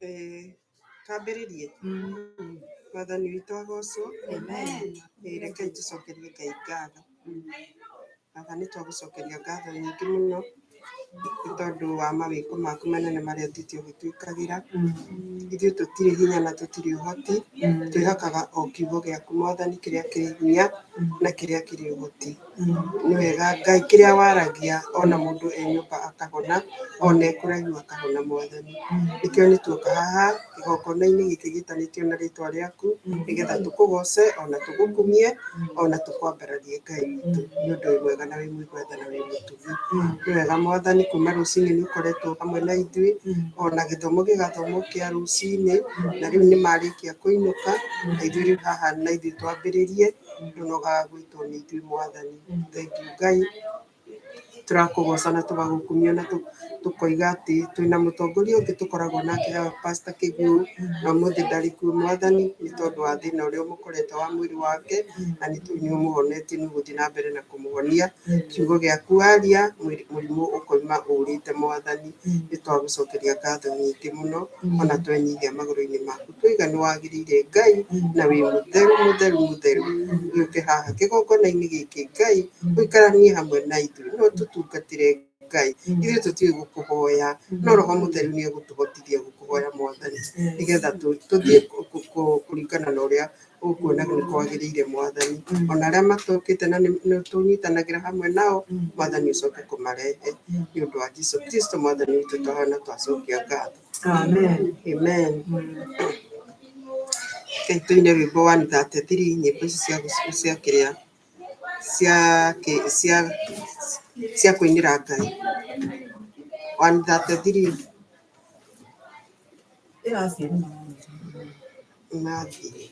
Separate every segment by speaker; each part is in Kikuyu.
Speaker 1: Twambĩrĩrie. Mwathani witũ agocwo. Ĩĩ, rekei tũcokerie Ngai ngatho. Baba, nĩ twagũcokeria ngatho nyingĩ mũno nĩ tondũ wa mawĩko maku manene marĩa ũthiĩte ũgĩtwĩkagĩra. Ithuĩ tũtirĩ hinya na tũtirĩ ũhoti, twĩhokaga o kiugo gĩaku Mwathani kĩrĩa kĩrĩ hinya na kĩrĩa kĩrĩ ũhoti. Nĩ wega Ngai kĩrĩa waragia ona mũndũ e nyũmba akahona, ona e kũraihu akahona Mwathani. Nĩkĩo nĩ tuoka haha kĩgongona-inĩ gĩkĩ gĩtanĩtio na rĩtwa rĩaku nĩgetha tũkũgoce ona tũgũkumie ona tũkwambararie Ngai witũ nĩ ũndũ wĩ mwega na wĩ mũigua tha na wĩ mũtugi. Nĩ wega Mwathani kuma rũcinĩ nĩ ũkoretwo hamwe na ithuĩ ona gĩthomo gĩgathomwo kĩa rũcinĩ na rĩu nĩ marĩkia kũinũka na ithuĩ rĩu haha na ithuĩ twambĩrĩrie ndũnogaga gwĩtwo nĩ ithuĩ Mwathani. Thengiũ Ngai, tũrakũgoca na tũgagũkumia na tũkoiga atĩ twĩna mũtongoria ũngĩ tũkoragwo nake haha Pastor Kĩguũ na ũmũthĩ ndarĩ kuo Mwathani nĩ tondũ wa thĩna ũrĩa ũmũkorete wa mwĩrĩ wake na nĩ tũĩ nĩ ũmũhonetie nĩ ũgũthiĩ na mbere na kũmũhonia. Kiugo gĩaku waria mũrimũ ũkoima ũrĩte Mwathani. Nĩ twagũcokeria ngatho nyingĩ mũno ona twenyihia magũrũ-inĩ maku twaiga nĩ wagĩrĩire Ngai na wĩ mũtheru mũtheru mũtheru. Ũgĩũke haha kĩgongona-inĩ gĩkĩ Ngai ũikaranie hamwe na ithuĩ no tũtungatĩre Ngai. Ithuĩ tũtiũĩ gũkũhoya no Roho Mũtheru nĩ egũtũhotithia gũkũhoya Mwathani nĩgetha tũthiĩ kũringana na ũrĩa ũkuona nĩ kwagĩrĩire Mwathani. Ona arĩa matokĩte na nĩ tũnyitanagĩra hamwe nao Mwathani ũcoke kũmarehe nĩ ũndũ wa Jesu Kristo Mwathani witũ twahoya na twacokia ngatho.
Speaker 2: Amen.
Speaker 1: Amen. Rekei tũine rwĩmbo 133 nyĩmbo ici cia cia kĩrĩa cia cia cia kũinĩra Ngai. 133.
Speaker 2: Ĩrathiĩ.
Speaker 1: Mathiĩ.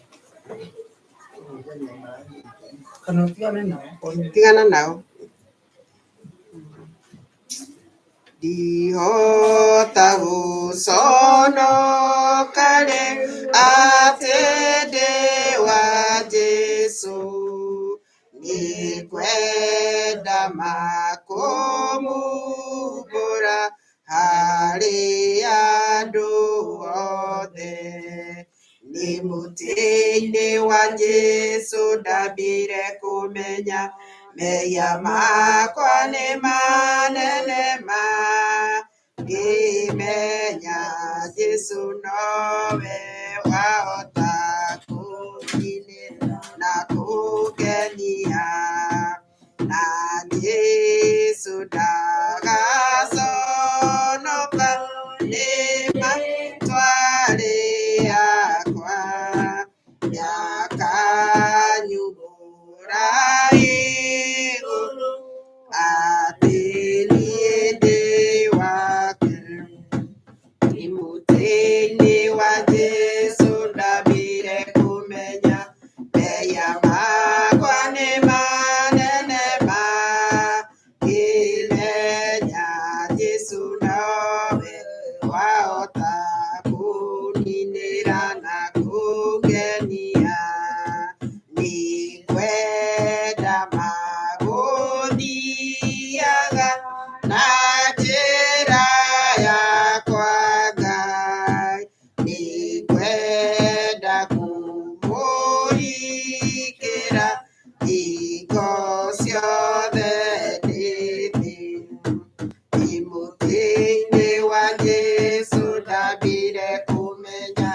Speaker 2: Kana ũtigane nao.
Speaker 1: Tigana nao. Ndihota gũconoka rĩu atĩ ndĩ wa Jesũ, nĩngwenda ma kũmumbũra harĩ andũ othe. Nĩ mũtĩ-inĩ wa Jesũ ndambire kũmenya mehia makwa nĩ manene ma, ngĩmenya Jesũ nowe wahota kũnginĩra na kũngenia. Na Jesũ ndagaconoka nĩ marĩtwa rĩakwa, nĩakanyumbũra igũrũ atĩ niĩ ndĩ wake. Nĩ mũtĩ-inĩ wa Jesũ ndambire kũmenya mehia makwa nĩ manene ma, ngĩmenya Jesũ nowe wahota kũninĩra na kũngenia. Nĩngwenda ma gũthiaga na njĩra yakwa Ngai, nĩngwenda kũmũrikĩra hingo ciothe ndĩ thĩ. Ndĩ mũtĩ-inĩ wa Jesũ ndambire kũmenya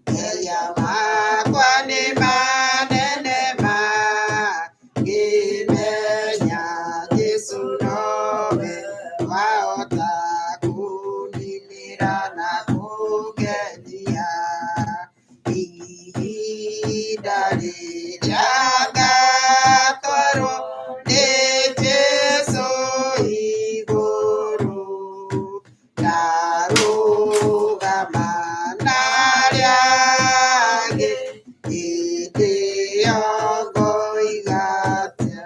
Speaker 1: mehia makwa nĩ manene ma, ngĩmenya Jesũ nowe wahota kũninĩra na kũngenia. Ihinda rĩrĩa ngatwarwo nĩ Jesũ igũrũ, ndarũgama na arĩa angĩ, hĩndĩ ĩyo ngoiga atĩa?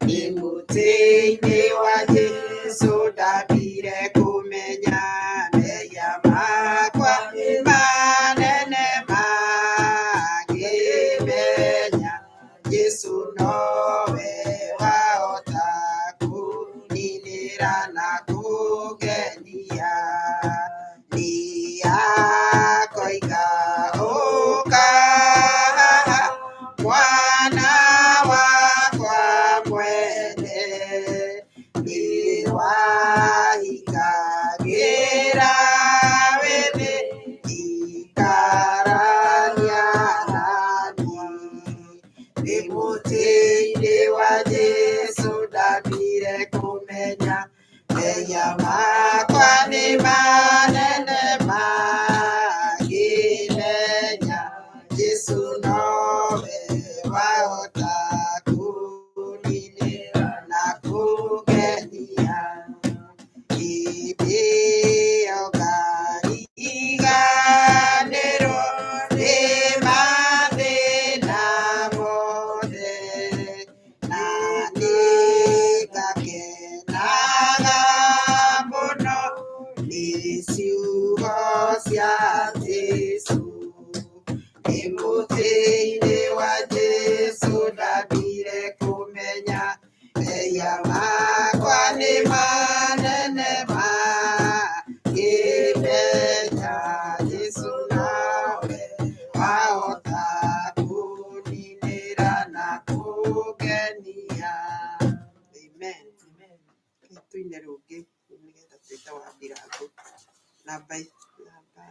Speaker 1: Nĩ mũtĩ-inĩ wa Jesũ ndambire kũmenya mehia cia Jesũ. Ndĩ mũtĩ-inĩ wa Jesũ ndambire kũmenya mehia makwa nĩ manene ma ngĩmenya Jesũ nawe wahota kũninĩra na kũngenia. Amen. Reke tũine rũngĩ nĩgetha twĩte wa Ndirango. Namba namba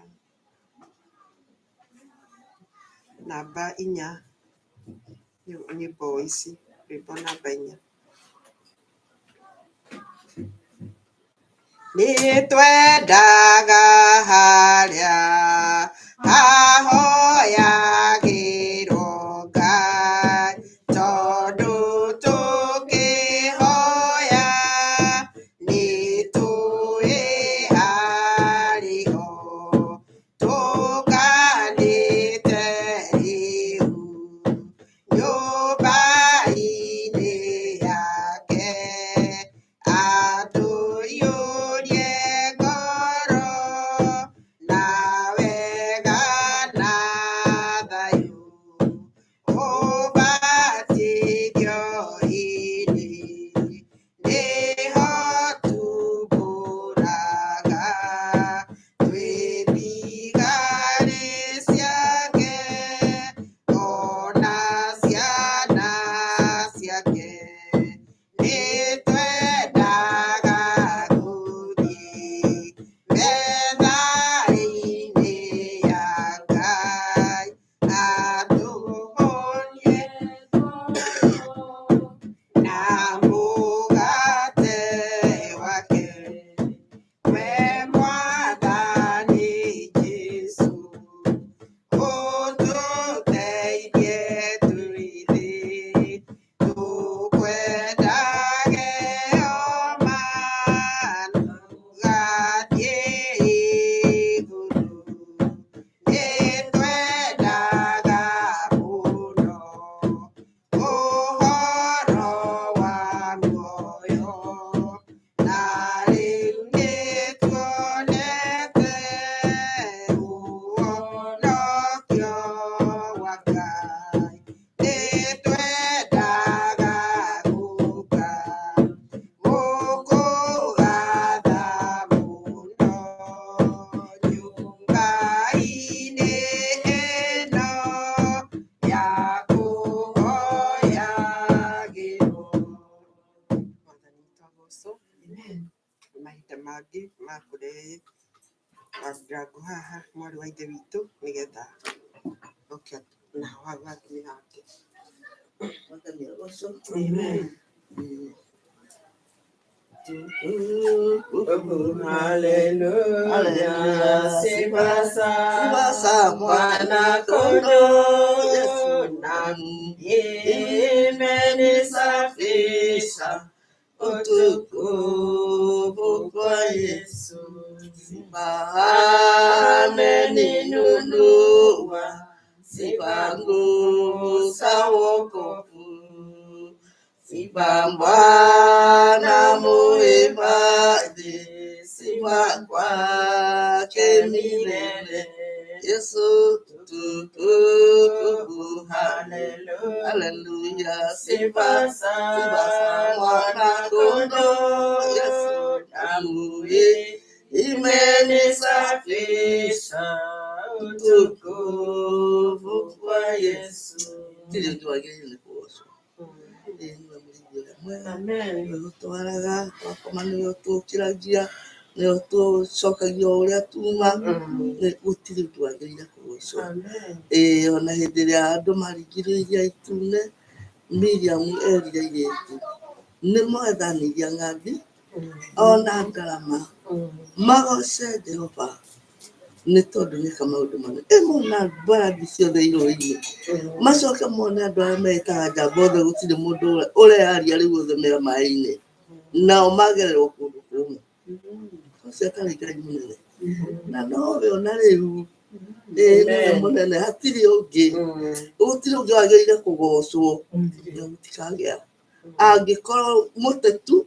Speaker 1: namba inya nyĩmbo ici, rwĩmbo namba inya. Nĩ twendaga harĩa hahoyagĩrwo Ngai, tondũ tũkĩhoya nĩ tũĩ harĩ ho tũnganĩte rĩu nyũmba-inĩ yake atũiyũrie ngoro na wega na thayũ ũbatithio-inĩ nĩho tumbũraga twĩ thigari ciake ona ciana ciake nĩ twendaga gũthiĩ metha-inĩ ya Ngai atũhũnie na mũgate wake we Mwathani Jesũ ũtũteithie twĩthĩ tũkwendage o ma tũgathiĩ igũrũ nĩ twendaga mũno ũhoro wa muoyo na rĩu nĩ tuonete ũhonokio wa Ngai nĩ twendaga gũka gũkũgatha mũno nyũmba-inĩ ĩno ya kũhoyagĩrwo. Mwathani witũ agocwo. Mahinda mangĩ ma kũrehe Wandirango haha mwarĩ wa ithe witũ nĩgetha oke na hau hathime hake.
Speaker 2: Mwathani agocwo.
Speaker 1: Amen.
Speaker 2: Haleluya.
Speaker 1: Haleluya, sifa za
Speaker 2: Sifa za
Speaker 1: Mwana
Speaker 2: Mwana-Kondoo, Yesu.
Speaker 1: Kondoo na imenisafisha utukufu kwa Yesu.
Speaker 2: Sifa ameninunua, sifa nguvu za wokovu, sifa Bwana muhifadhi, sifa kwake milele. Yesu tukufu,
Speaker 1: Haleluya,
Speaker 2: haleluya,
Speaker 1: sifa
Speaker 2: sifa
Speaker 1: za
Speaker 2: sifa za
Speaker 1: Mwana
Speaker 2: Mwana-Kondoo, Yesu
Speaker 1: Kondoo
Speaker 2: damu
Speaker 1: imenisafisha
Speaker 2: utukufu
Speaker 1: utukufu kwa Yesu.
Speaker 2: Tirĩ ũndũ wagĩrĩire nĩ kũgocwo. Ĩĩ nĩwe mũrĩithi ũrĩa mwega,
Speaker 1: Amen.
Speaker 2: nĩwe ũtwaraga, twakoma nĩwe ũtũkĩragia, nĩwe ũtũcokagia o ũrĩa tuma, nĩ gũtirĩ ũndũ wagĩrĩire kũgocwo.
Speaker 1: Amen.
Speaker 2: Ĩĩ ona hĩndĩ ĩrĩa andũ maringire iria itune, Miriam erire airĩtu nĩ moethanirie ng'ambi ona ngarama magoce Jehova nĩ tondũ nĩka maũndũ manene. Ĩ mona mbarathi ciothe irũĩ-inĩ macoke mone andũ arĩa meĩtaga njamba othe gũtirĩ mũndũ ũrearia rĩu othe me maĩ-inĩ nao magererwo kũndũ kũmũ. Ũcio atarĩ Ngai mũnene na nowe ona rĩu ĩĩ nĩwe mũnene hatirĩ ũngĩ gũtirĩ ũngĩ wagĩrĩire kũgocwo na gũtikagĩa angĩkorwo mũtetu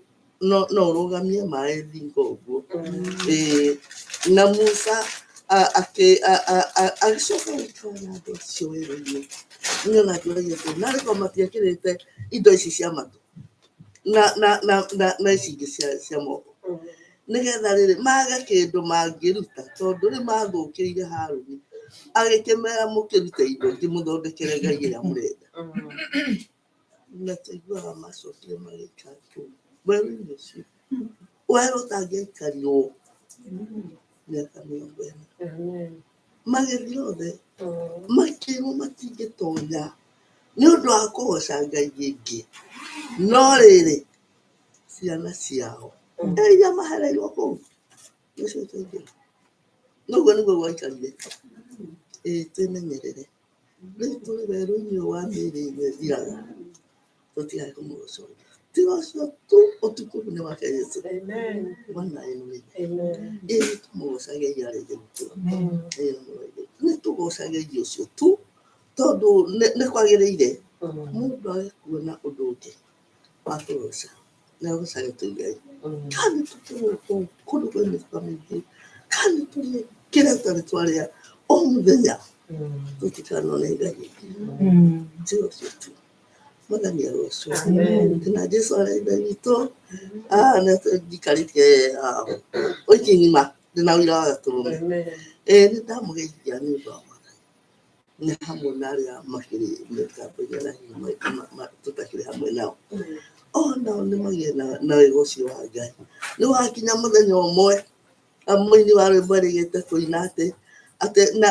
Speaker 2: no no ũrũgamie maĩ thingo ũguo. Ĩĩ na Musa Agĩcoka agĩikara na andũ acio werũ-inĩ nĩona akĩũragia atĩrĩ narĩ korwo matiekĩrĩte indo ici cia matũ na na na na na ici ingĩ cia moko nĩgetha rĩrĩ mage kĩndũ mangĩruta tondũ rĩu mathũkĩire Harũni agĩkĩmera mũkĩrute indo ingĩ mũthondekere ngai ĩrĩa mũrenda na tũiguaga macokire magĩikara kũu werũ-inĩ ũcio werũ ũtangĩaikarirwo mĩaka 40 magĩthiĩ othe makĩrwo matingĩtonya nĩ ũndũ wa kũgoca ngai ĩngĩ no rĩrĩ ciana ciao iria mahereirwo kũu nĩcio ikaingĩra noguo nĩguo gwaikarire ĩĩ twĩmenyerere rĩu tũrĩ werũ-inĩ ũyũ wa mĩĩrĩ ĩno ĩthiraga tũtigae kũmũgoca ũngĩ tiga ũcio tu ũtukufu nĩ wake Yesu Bwana ainuliwe ĩĩ tũmũgocage arĩ Ithe witũ ĩĩ nĩ tũgocage ũcio tu tondũ nĩ kwagĩrĩire mũndũ age kuona ũndũ ũngĩ wa kũgoca nĩ agocage tu Ngai kana nĩ tũkorwo kũu kũndũ kwĩ mĩcuba mĩingĩ kana nĩ tũrĩe kĩrĩa tũtarĩ twarĩa o mũthenya tũtikanone Ngai tiga ũcio tu Mwathani arocwo na Jesu arĩ Ithe witũ nĩ njikarĩtie wiki ng'ima ndĩna ũira wa gatũrũme ĩĩ nĩ ndamũgeithia nĩ ũndũ wa Mwathani nĩ hamwe na arĩa makĩrĩ mĩtambo-inĩ na hihi tũtakĩrĩ hamwe nao onao nĩ magĩe na wega ũcio wa Ngai nĩ wakinya mũthenya ũmwe mũini wa rwĩmbo erĩgĩte kũina atĩ atĩ na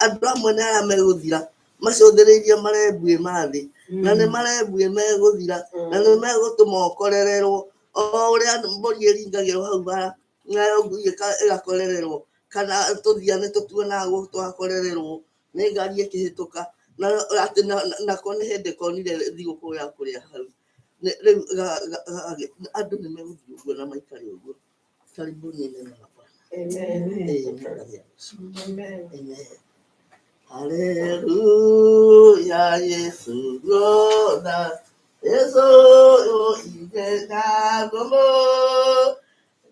Speaker 2: andũ amwe nĩ arĩa megũthira macũthĩrĩirie marebuĩ ma thĩ na nĩ marebuĩ megũthira na nĩ megũtũma ũkorererwo o ũrĩa mbũri ĩringagĩrwo hau bara nayo ngui ĩgakorererwo kana tũthia nĩ tũtuonaga twakorererwo nĩ ngari ĩkĩhĩtũka na atĩ nako nĩ hĩndĩ konire thigũkũ ya kũrĩa hau rĩu andũ nĩ megũthiĩ ũguo na maikare ũguo karibuni neno la Bwana. Amen. Mwathani arocwo. Amen. Haleluya Yesu gona Yesu ige nagomo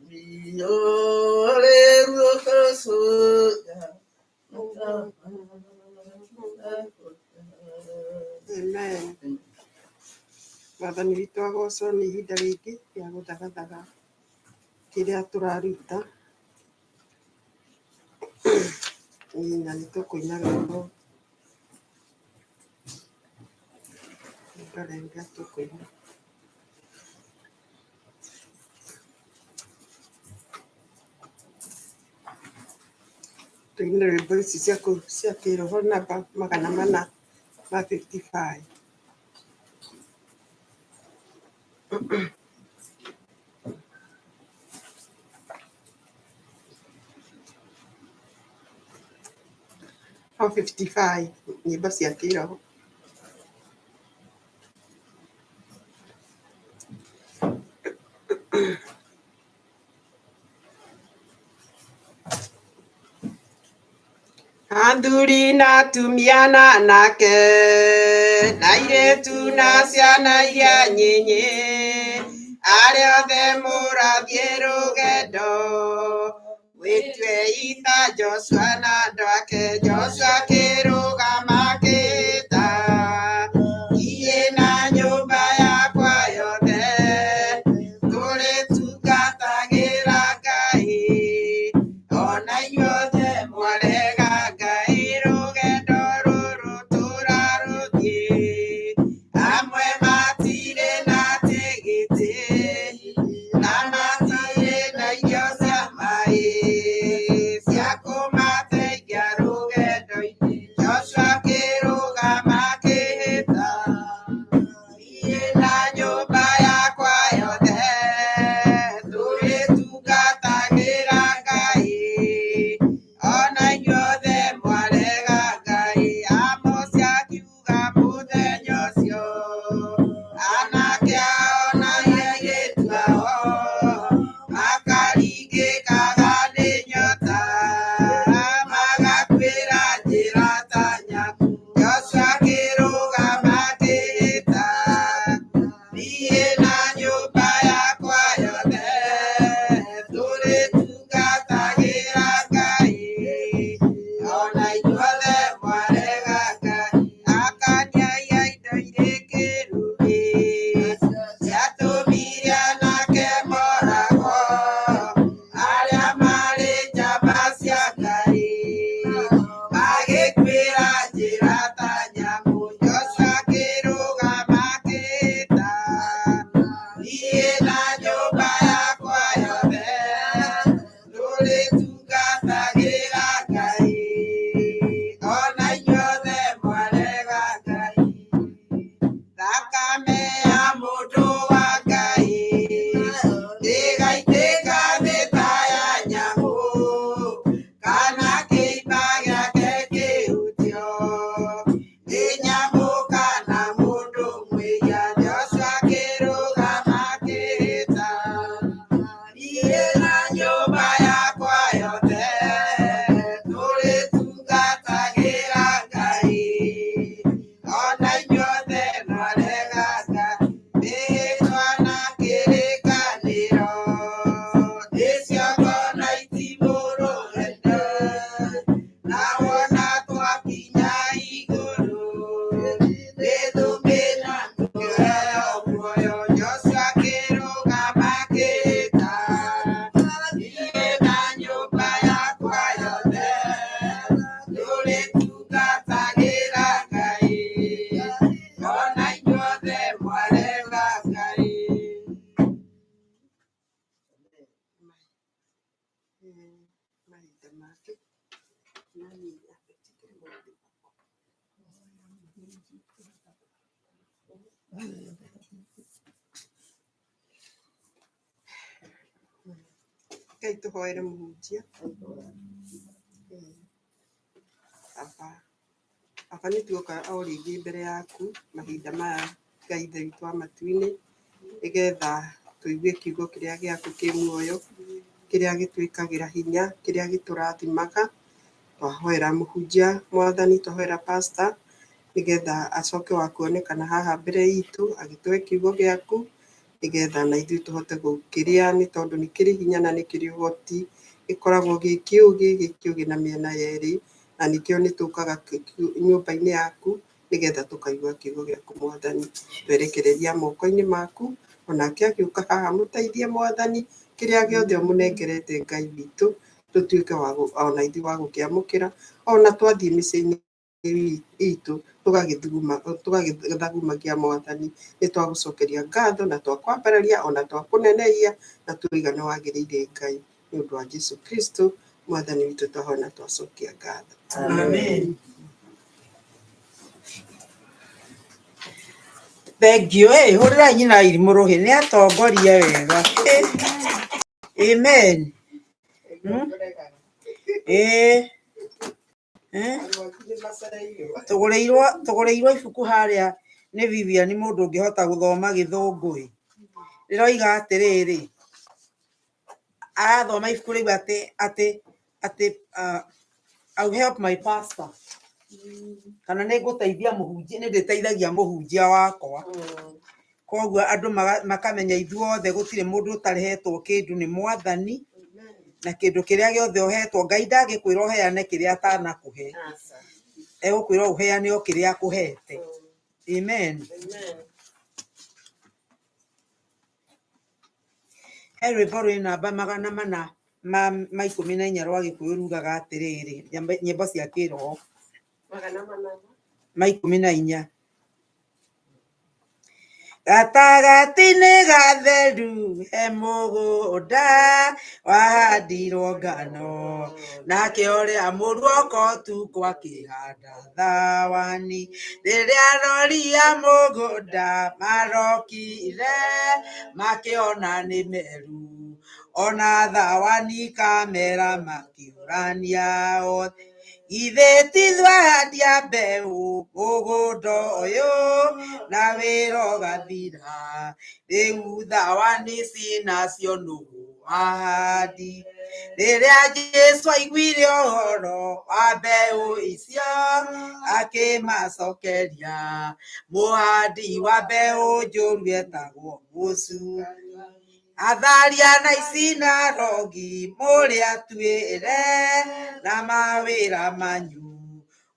Speaker 2: miore ruotosuya.
Speaker 1: Amen. Mwathani witũ agocwo nĩ ihinda rĩngĩ rĩa gũthagathaga kĩrĩa tũraruta na nĩ tũkũina rwĩmbo ndore rũrĩa tũkũina tũine rwĩmbo ici cia kĩroho namba 455. 455 nyĩmbo cia kĩroho. Athuri na atumia na anake na airĩtu na ciana iria nyinyi arĩa othe mũrathiĩ rũgendo wĩtue ita Joshua na andũ ake Joshua akĩrũgama akĩĩta niĩ na nyũmba yakwa yothe tũrĩtungatagĩra Ngai ona inyuothe mwarega Ngai rũgendo rũrũ tũrarũthiĩ amwe matirĩ na tigiti na matirĩ na irio cia maĩ cia kũmateithia. Ngai tũhoere mũhunjia. Baba, Baba nĩ tuoka o rĩngĩ mbere yaku mahinda maya Ngai Ithe witũ wa matu-inĩ, nĩgetha tũigue kiugo kĩrĩa gĩaku kĩ muoyo, kĩrĩa gĩtwĩkagĩra hinya, kĩrĩa gĩtũrathimaga. Twahoera mũhunjia Mwathani, twahoera pastor, nĩgetha acoke wa kuonekana haha mbere itũ agĩtũhe kiugo gĩaku, nĩgetha na ithuĩ tũhote gũkĩrĩa, nĩ tondũ nĩ kĩrĩ hinya na nĩ kĩrĩ ũhoti, gĩkoragwo gĩ kĩũgĩ, gĩ kĩũgĩ na mĩena yerĩ, na nĩkĩo nĩ tũkaga nyũmba-inĩ yaku nĩgetha tũkaigua kiugo gĩaku Mwathani. Twerekereria moko-inĩ maku, onake agĩũka haha mũteithie Mwathani, kĩrĩa gĩothe ũmũnengerete Ngai witũ, tũtuĩke ona ithuĩ wa gũkĩamũkĩra, ona twathiĩ mĩciĩ-inĩ itũ tũgagĩthagumagia Mwathani. Nĩ twagũcokeria ngatho na twakwambararia ona twakũnenehia na tũiga nĩ wagĩrĩire Ngai, nĩ ũndũ wa Jesu Kristo Mwathani witũ twahoya na twacokia ngatho.
Speaker 3: Amen. Thank you. Ĩ hũrĩrai nyina irimũ rũhĩ nĩ atongoria wega. Amen. Ĩ tũgũrĩirwo ibuku harĩa nĩ Vivian mũndũ ũngĩhota gũthoma gĩthũngũ ĩ. Rĩroiga atĩrĩrĩ, arathoma ibuku rĩu atĩ atĩ atĩ I'll help my pastor, kana nĩ ngũteithia mũhunjia, nĩ ndĩteithagia mũhunjia wakwa. Koguo andũ makamenya ithuothe gũtirĩ mũndũ ũtarehetwo kĩndũ nĩ Mwathani, na kĩndũ kĩrĩa gĩothe ũhetwo Ngai ndangĩkwĩra ũheane kĩrĩa atanakũhe, egũkwĩra ũheane o kĩrĩa akũhete. Amen. He rwĩmbo rwĩ namba 414 rwa Gĩkũyũ rugaga atĩrĩrĩ, nyĩmbo cia kĩroho 14. Gatagatĩ-inĩ gatheru he mũgũnda wahandirwo ngano, nake ũrĩa mũruoko tukũ akĩhanda thawani. Rĩrĩa arori a mũgũnda marokire makĩona nĩ meru, ona thawani kamera makĩũrania othe. Githĩ ti twahandia mbeũ mũgũnda ũyũ na wĩra ũgathira, rĩu thawani cinacio nũ wahandi. Rĩrĩa Jesũ aiguire ũhoro wa mbeũ icio akĩmacokeria, mũhandi wa mbeũ njũru etagwo mũcukani. Atharia na icinarogi mũrĩ atuĩre na mawĩra manyu,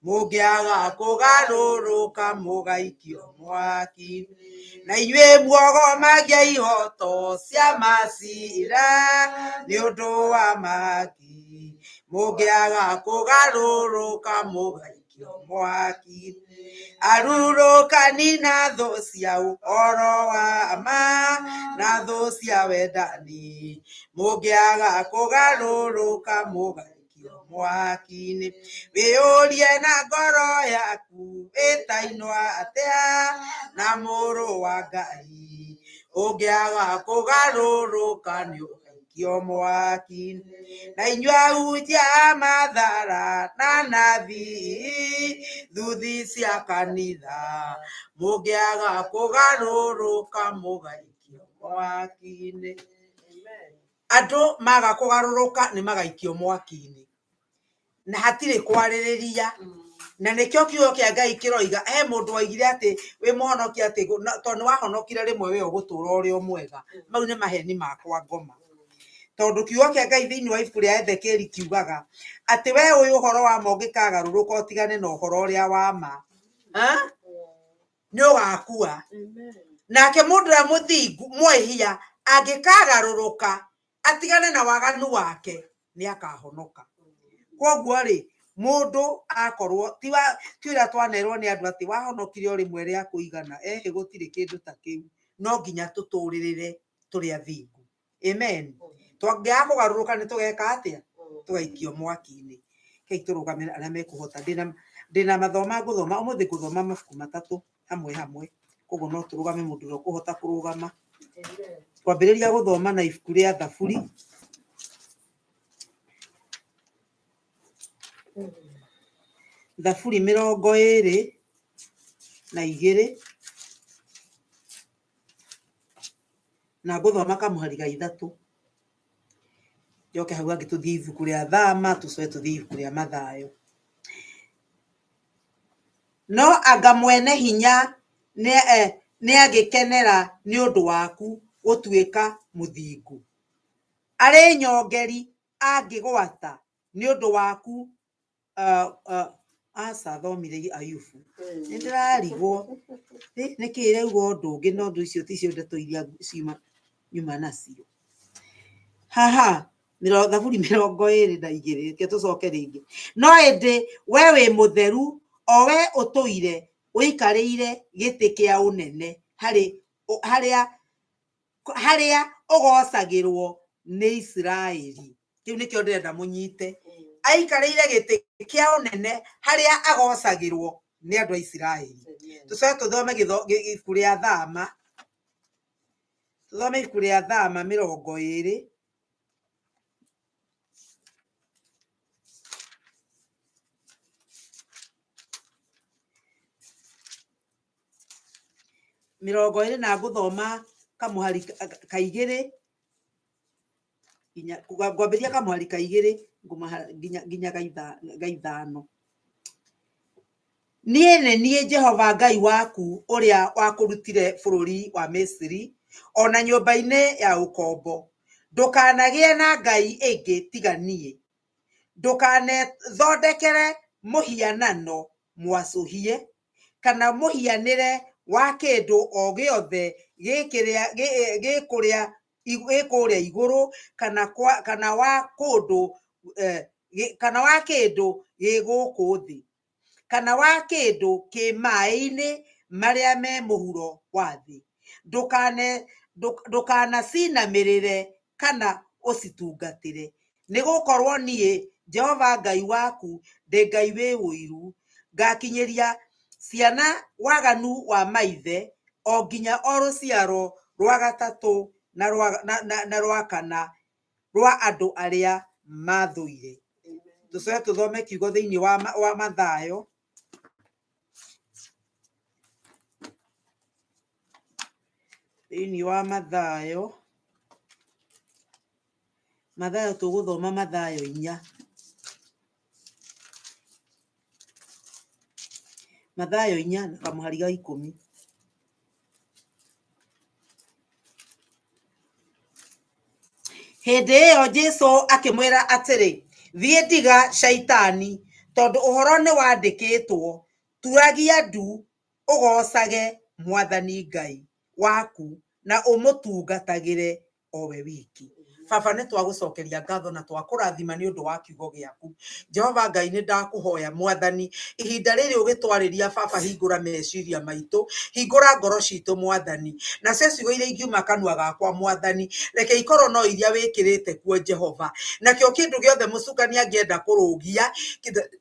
Speaker 3: mũngĩaga kũgarũrũka mũgaikio mwaki. Na inyuĩ muogomagia ihoto cia macira nĩ ũndũ wa mahaki, mũngĩaga kũgarũrũka mũgaikio mwaki. Arurũkani na thũ cia ũhoro wa ma na thũ cia wendani, mũngĩaga kũgarũrũka mũgaikio mwaki-inĩ. Wĩyũrie na ngoro yaku wĩtainwo atĩa na mũrũ wa Ngai, ũngĩaga kũgarũrũka nĩ ũgaikio mwaki-inĩ. Na inyuĩ ahunjia a mathara na nabii thuthi cia kanitha, mũngĩaga kũgarũrũka mũgaikio mwaki-inĩ. Andũ maga kũgarũrũka nĩ magaikio mwaki-inĩ, na hatirĩ kwarĩrĩria. Na nĩkĩo kiugo kĩa Ngai kĩroiga, he mũndũ waigire atĩ wĩ mũhonokia atĩ tondũ nĩ wahonokire rĩmwe we ũgũtũra ũrĩ o mwega. Mau nĩ maheni makwa ngoma. Tondũ kiugo kĩa Ngai thĩinĩ wa ibuku rĩa Ezekieli kiugaga atĩ we ũyũ ũhoro wa ma ũngĩkagarũrũka ũtigane na ũhoro ũrĩa wa ma, nĩ ũgakua. Nake mũndũ ũrĩa mũthingu mwĩhia angĩkagarũrũka atigane na waganu wake nĩ akahonoka. Koguo rĩ, mũndũ akorwo ti ũrĩa twanerwo nĩ andũ atĩ wahonokire o rĩmwe rĩa kũigana, ehĩ gũtirĩ kĩndũ ta kĩu, no nginya tũtũrĩrĩre tũrĩ athingu. Amen. Twangĩaga kũgarũrũka nĩ tũgeka atĩa? Tũgaikio mwaki-inĩ. Kei tũrũgame arĩa mekũhota. Ndĩna mathoma ngũthoma ũmũthĩ, ngũthoma mabuku matatũ hamwe hamwe, koguo no tũrũgame mũndũ ũrĩa ũkũhota kũrũgama. Kwambĩrĩria gũthoma na ibuku rĩa Thaburi. Thaburi 22 na ngũthoma kamũhari ga 3. Njoke hau hangĩ tũthiĩ ibuku rĩa Thama, tũcoke tũthiĩ ibuku rĩa Mathayo. No anga mwene hinya nĩangĩkenera nĩ ũndũ waku gũtuĩka mũthingu? Arĩ nyongeri angĩgwata nĩ ũndũ waku? Aca thomire Ayubu. Nĩ ndĩrarigwo nĩkĩ ĩrauga ũndũ ũngĩ, no ũndũ icio ticio ndeto iria ciuma nyuma nacio. Haha Thaburi 22, reke tũcoke rĩngĩ. No ĩndĩ we wĩ mũtheru, o we ũtũire ũikarĩire gĩtĩ kĩa ũnene, harĩa ũgocagĩrwo nĩ Isiraeli. Kĩu nĩkĩo ndĩrenda mũnyite. Aikarĩire gĩtĩ kĩa ũnene harĩa agocagĩrwo nĩ andũ a Isiraeli. Tũcoke tũthome ibuku rĩa Thama. Tũthome ibuku rĩa Thama 20. 20 na ngũthoma kamũhari ka 2 nginya ngwambĩrĩria kamũhari ka 2 nginya ga 5. Niĩ nĩ niĩ Jehova Ngai waku ũrĩa wakũrutire bũrũri wa Misiri, ona nyũmba-inĩ ya ũkombo. Ndũkanagĩe na ngai ĩngĩ tiga niĩ. Ndũkanethondekere mũhianano mwacũhie kana mũhianĩre wa kĩndũ o gĩothe gĩ kũrĩa igũrũ kana wa kũndũ kana wa kĩndũ gĩ gũkũ thĩ kana wa kĩndũ kĩ maĩ-inĩ marĩa me mũhuro wa thĩ. Ndũkanacinamĩrĩre kana ũcitungatĩre, nĩ gũkorwo niĩ Jehova Ngai waku ndĩ Ngai wĩ ũiru, ngakinyĩria ciana waganu wa maithe o nginya o rũciaro rwa gatatũ na rwa kana rwa andũ arĩa mathũire. Tũcoke tũthome kiugo thĩinĩ wa Mathayo. Thĩinĩ wa Mathayo, Mathayo tũgũthoma Mathayo 4. Mathayo 4 na kamũhari ga 10. Hĩndĩ ĩyo Jesũ akĩmwĩra atĩrĩ, "Thiĩ, ndiga Shaitani, tondũ ũhoro nĩwandĩkĩtwo, turagia ndu ũgoocage Mwathani Ngai waku na ũmũtungatagĩre o we wiki." Baba, nĩ twagũcokeria ngatho na twakũrathima nĩ ũndũ wa kiugo gĩaku. Jehova Ngai, nĩ ndakũhoya Mwathani, ihinda rĩrĩ ũgĩtwarĩria, Baba, hingũra meciria maitũ, hingũra ngoro citũ Mwathani, nacio ciugo iria ingiuma kanua gakwa Mwathani, reke ikorwo no iria wĩkĩrĩte kuo Jehova. Nakĩo kĩndũ gĩothe mũcukani angĩenda kũrũgia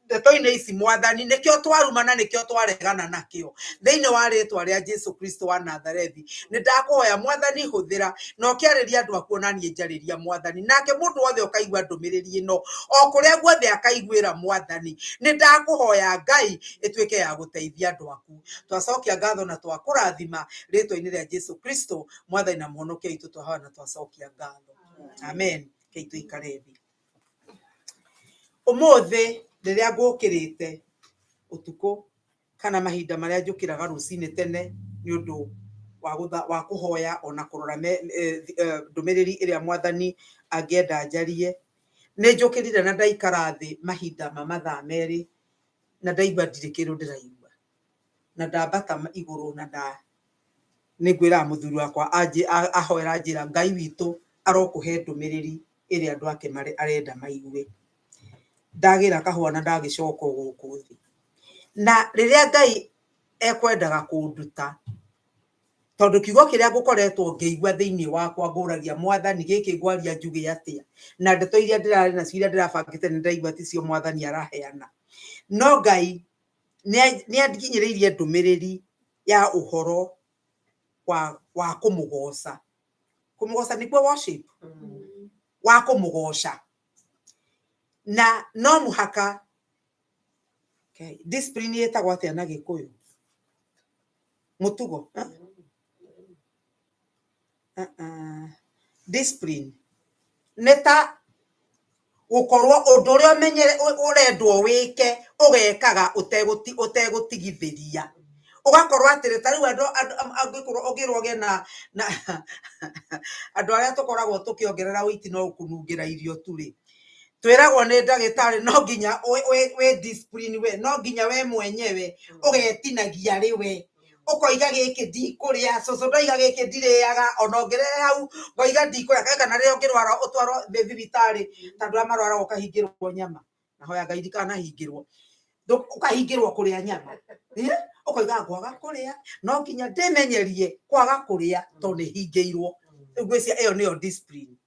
Speaker 3: ndeto-inĩ ici Mwathani, nĩkĩo twaruma na nĩkĩo twaregana nakĩo thĩinĩ wa rĩtwa rĩa Jesu Kristo wa Nazarethi. Nĩ ndakũhoya Mwathani, hũthĩra na ũkĩarĩria andũ aku, ona niĩ njarĩria Mwathani, nake mũndũ wothe ũkaigua ndũmĩrĩri ĩno o kũrĩa guothe akaiguĩra Mwathani, nĩ ndakũhoya Ngai ĩtuĩke ya gũteithia andũ aku. Twacokia ngatho na twakũrathima rĩtwa-inĩ rĩa Jesu Kristo, Mwathani na Mũhonokia witũ, twahoya na twacokia ngatho, amen. Kei tũikare thĩ. Ũmũthĩ rĩrĩa ngũkĩrĩte ũtukũ kana mahinda marĩa njũkĩraga rũcinĩ tene nĩ ũndũ wa kũhoya ona kũrora ndũmĩrĩri ĩrĩa Mwathani angĩenda njarie, nĩ njũkĩrire na ndaikara thĩ mahinda ma mathaa 2 na ndaigua ndirĩ kĩndũ ndĩraigua, na ndambata igũrũ na nda nĩ ngwĩraga mũthuri wakwa ahoera njĩra Ngai witũ arokũhe ndũmĩrĩri ĩrĩa andũ ake arenda maigue. Ndagĩra kahũa na ndagĩcoka gũkũ thĩ. Na rĩrĩa Ngai ekwendaga kũnduta, Tondu kiugo kiria ngukoretwo ngiigua thiini wakwa nguragia mwathani giki ngwaria njuge atia, na ndeto iria ndirari nacio iria ndirabangite ni ndaigua ticio mwathani araheana. No Ngai ni anginyiriirie ndumiriri ya uhoro wa kumugoca. Kumugoca nikuo worship, wa kumugoca, na no muhaka discipline yetagwo atia na Gikuyu? Mutugo. Discipline nĩ ta gũkorwo ũndũ ũrĩa ũmenyere ũrendwo wĩke ũgekaga ũtegũtigithĩria, ũgakorwo atĩrĩ ta rĩu andũ angĩkorwo ũngĩrwo ũgĩe na andũ arĩa tũkoragwo tũkĩongerera ũiti no kũnungĩra irio tu rĩ, twĩragwo nĩ ndagĩtarĩ no nginya wĩ discipline we, no nginya we mwenyewe ũgetinagia rĩ we, ũkoiga gĩkĩ ndikũrĩa, cũcũ ndoiga gĩkĩ ndirĩaga, ona ũngĩrehe hau ngoiga ndikũrĩa, kana rĩrĩa ũngĩrwara ũtwarwo thibitarĩ ta andũ arĩa marwaraga ũkahingĩrwo nyama, na hoya Ngai ndikanahingĩrwo, ũkahingĩrwo kũrĩa nyama, ũkoiga ngwaga kũrĩa, no nginya ndĩmenyerie kwaga kũrĩa tondũ nĩhingĩirwo. Rĩu ngwĩciria ĩyo nĩyo discipline,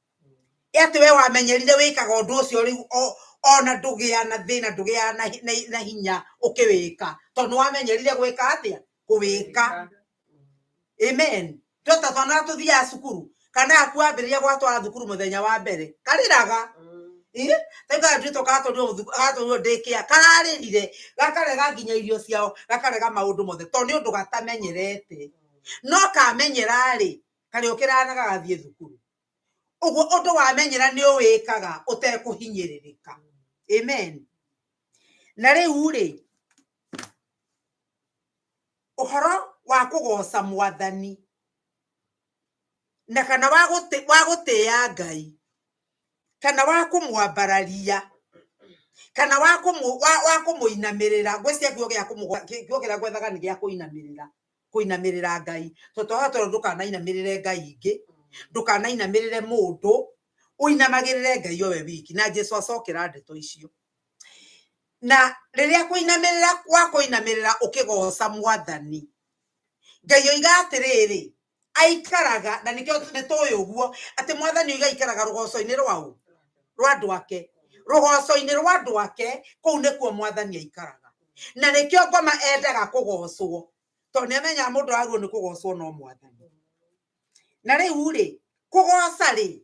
Speaker 3: atĩ we wamenyerire wĩkaga ũndũ ũcio rĩu ona ndũgĩa na thĩna, ndũgĩa na hinya ũkĩwĩka, tondũ nĩwamenyerire gwĩka atĩa? Kũwĩka. Amen. Tota twana tũthiaga cukuru, kana aku wambĩrĩria gwatwara thukuru mũthenya wa mbere karĩraga, rĩu karatuĩtwo gatwarirwo daycare, kararĩrire gakarega nginya irio ciao, gakarega maũndũ mothe tondũ nĩ ũndũ gatamenyerete. No kamenyera rĩ, karĩũkĩraga na gagathiĩ thukuru. Ũguo ũndũ wamenyera nĩ ũwĩkaga ũtekũhinyĩrĩrĩka. Amen. Na rĩu rĩ, ũhoro wa kũgoca mwathani na kana wa gũtĩĩa Ngai, kana wa kũmwambararia, kana wa kũmũinamĩrĩra, ngwĩciria kiugo gĩa kiugo kĩrĩa ngwethaga nĩ gĩa kũinamĩrĩra, kũinamĩrĩra Ngai. Tondũ tondũ ndũkanainamĩrĩre Ngai ingĩ, ndũkanainamĩrĩre mũndũ, ũinamagĩrĩre Ngai o we wiki. Na Jesu acokera ndeto icio. Na rĩrĩa kũinamĩrĩra wa kũinamĩrĩra ũkĩgoca mwathani, Ngai oiga atĩrĩrĩ, aikaraga, na nĩkĩo nĩtũĩ ũguo atĩ mwathani oiga aikaraga rũgoco-inĩ rwaũ, rwa andũ ake, rũgoco-inĩ rwa andũ ake, kũu nĩkuo mwathani aikaraga. Na nĩkĩo ngoma endaga kũgocwo, tondũ nĩamenyaga mũndũ agĩrĩirwo nĩ kũgocwo no mwathani. Na rĩu rĩ, kũgoca rĩ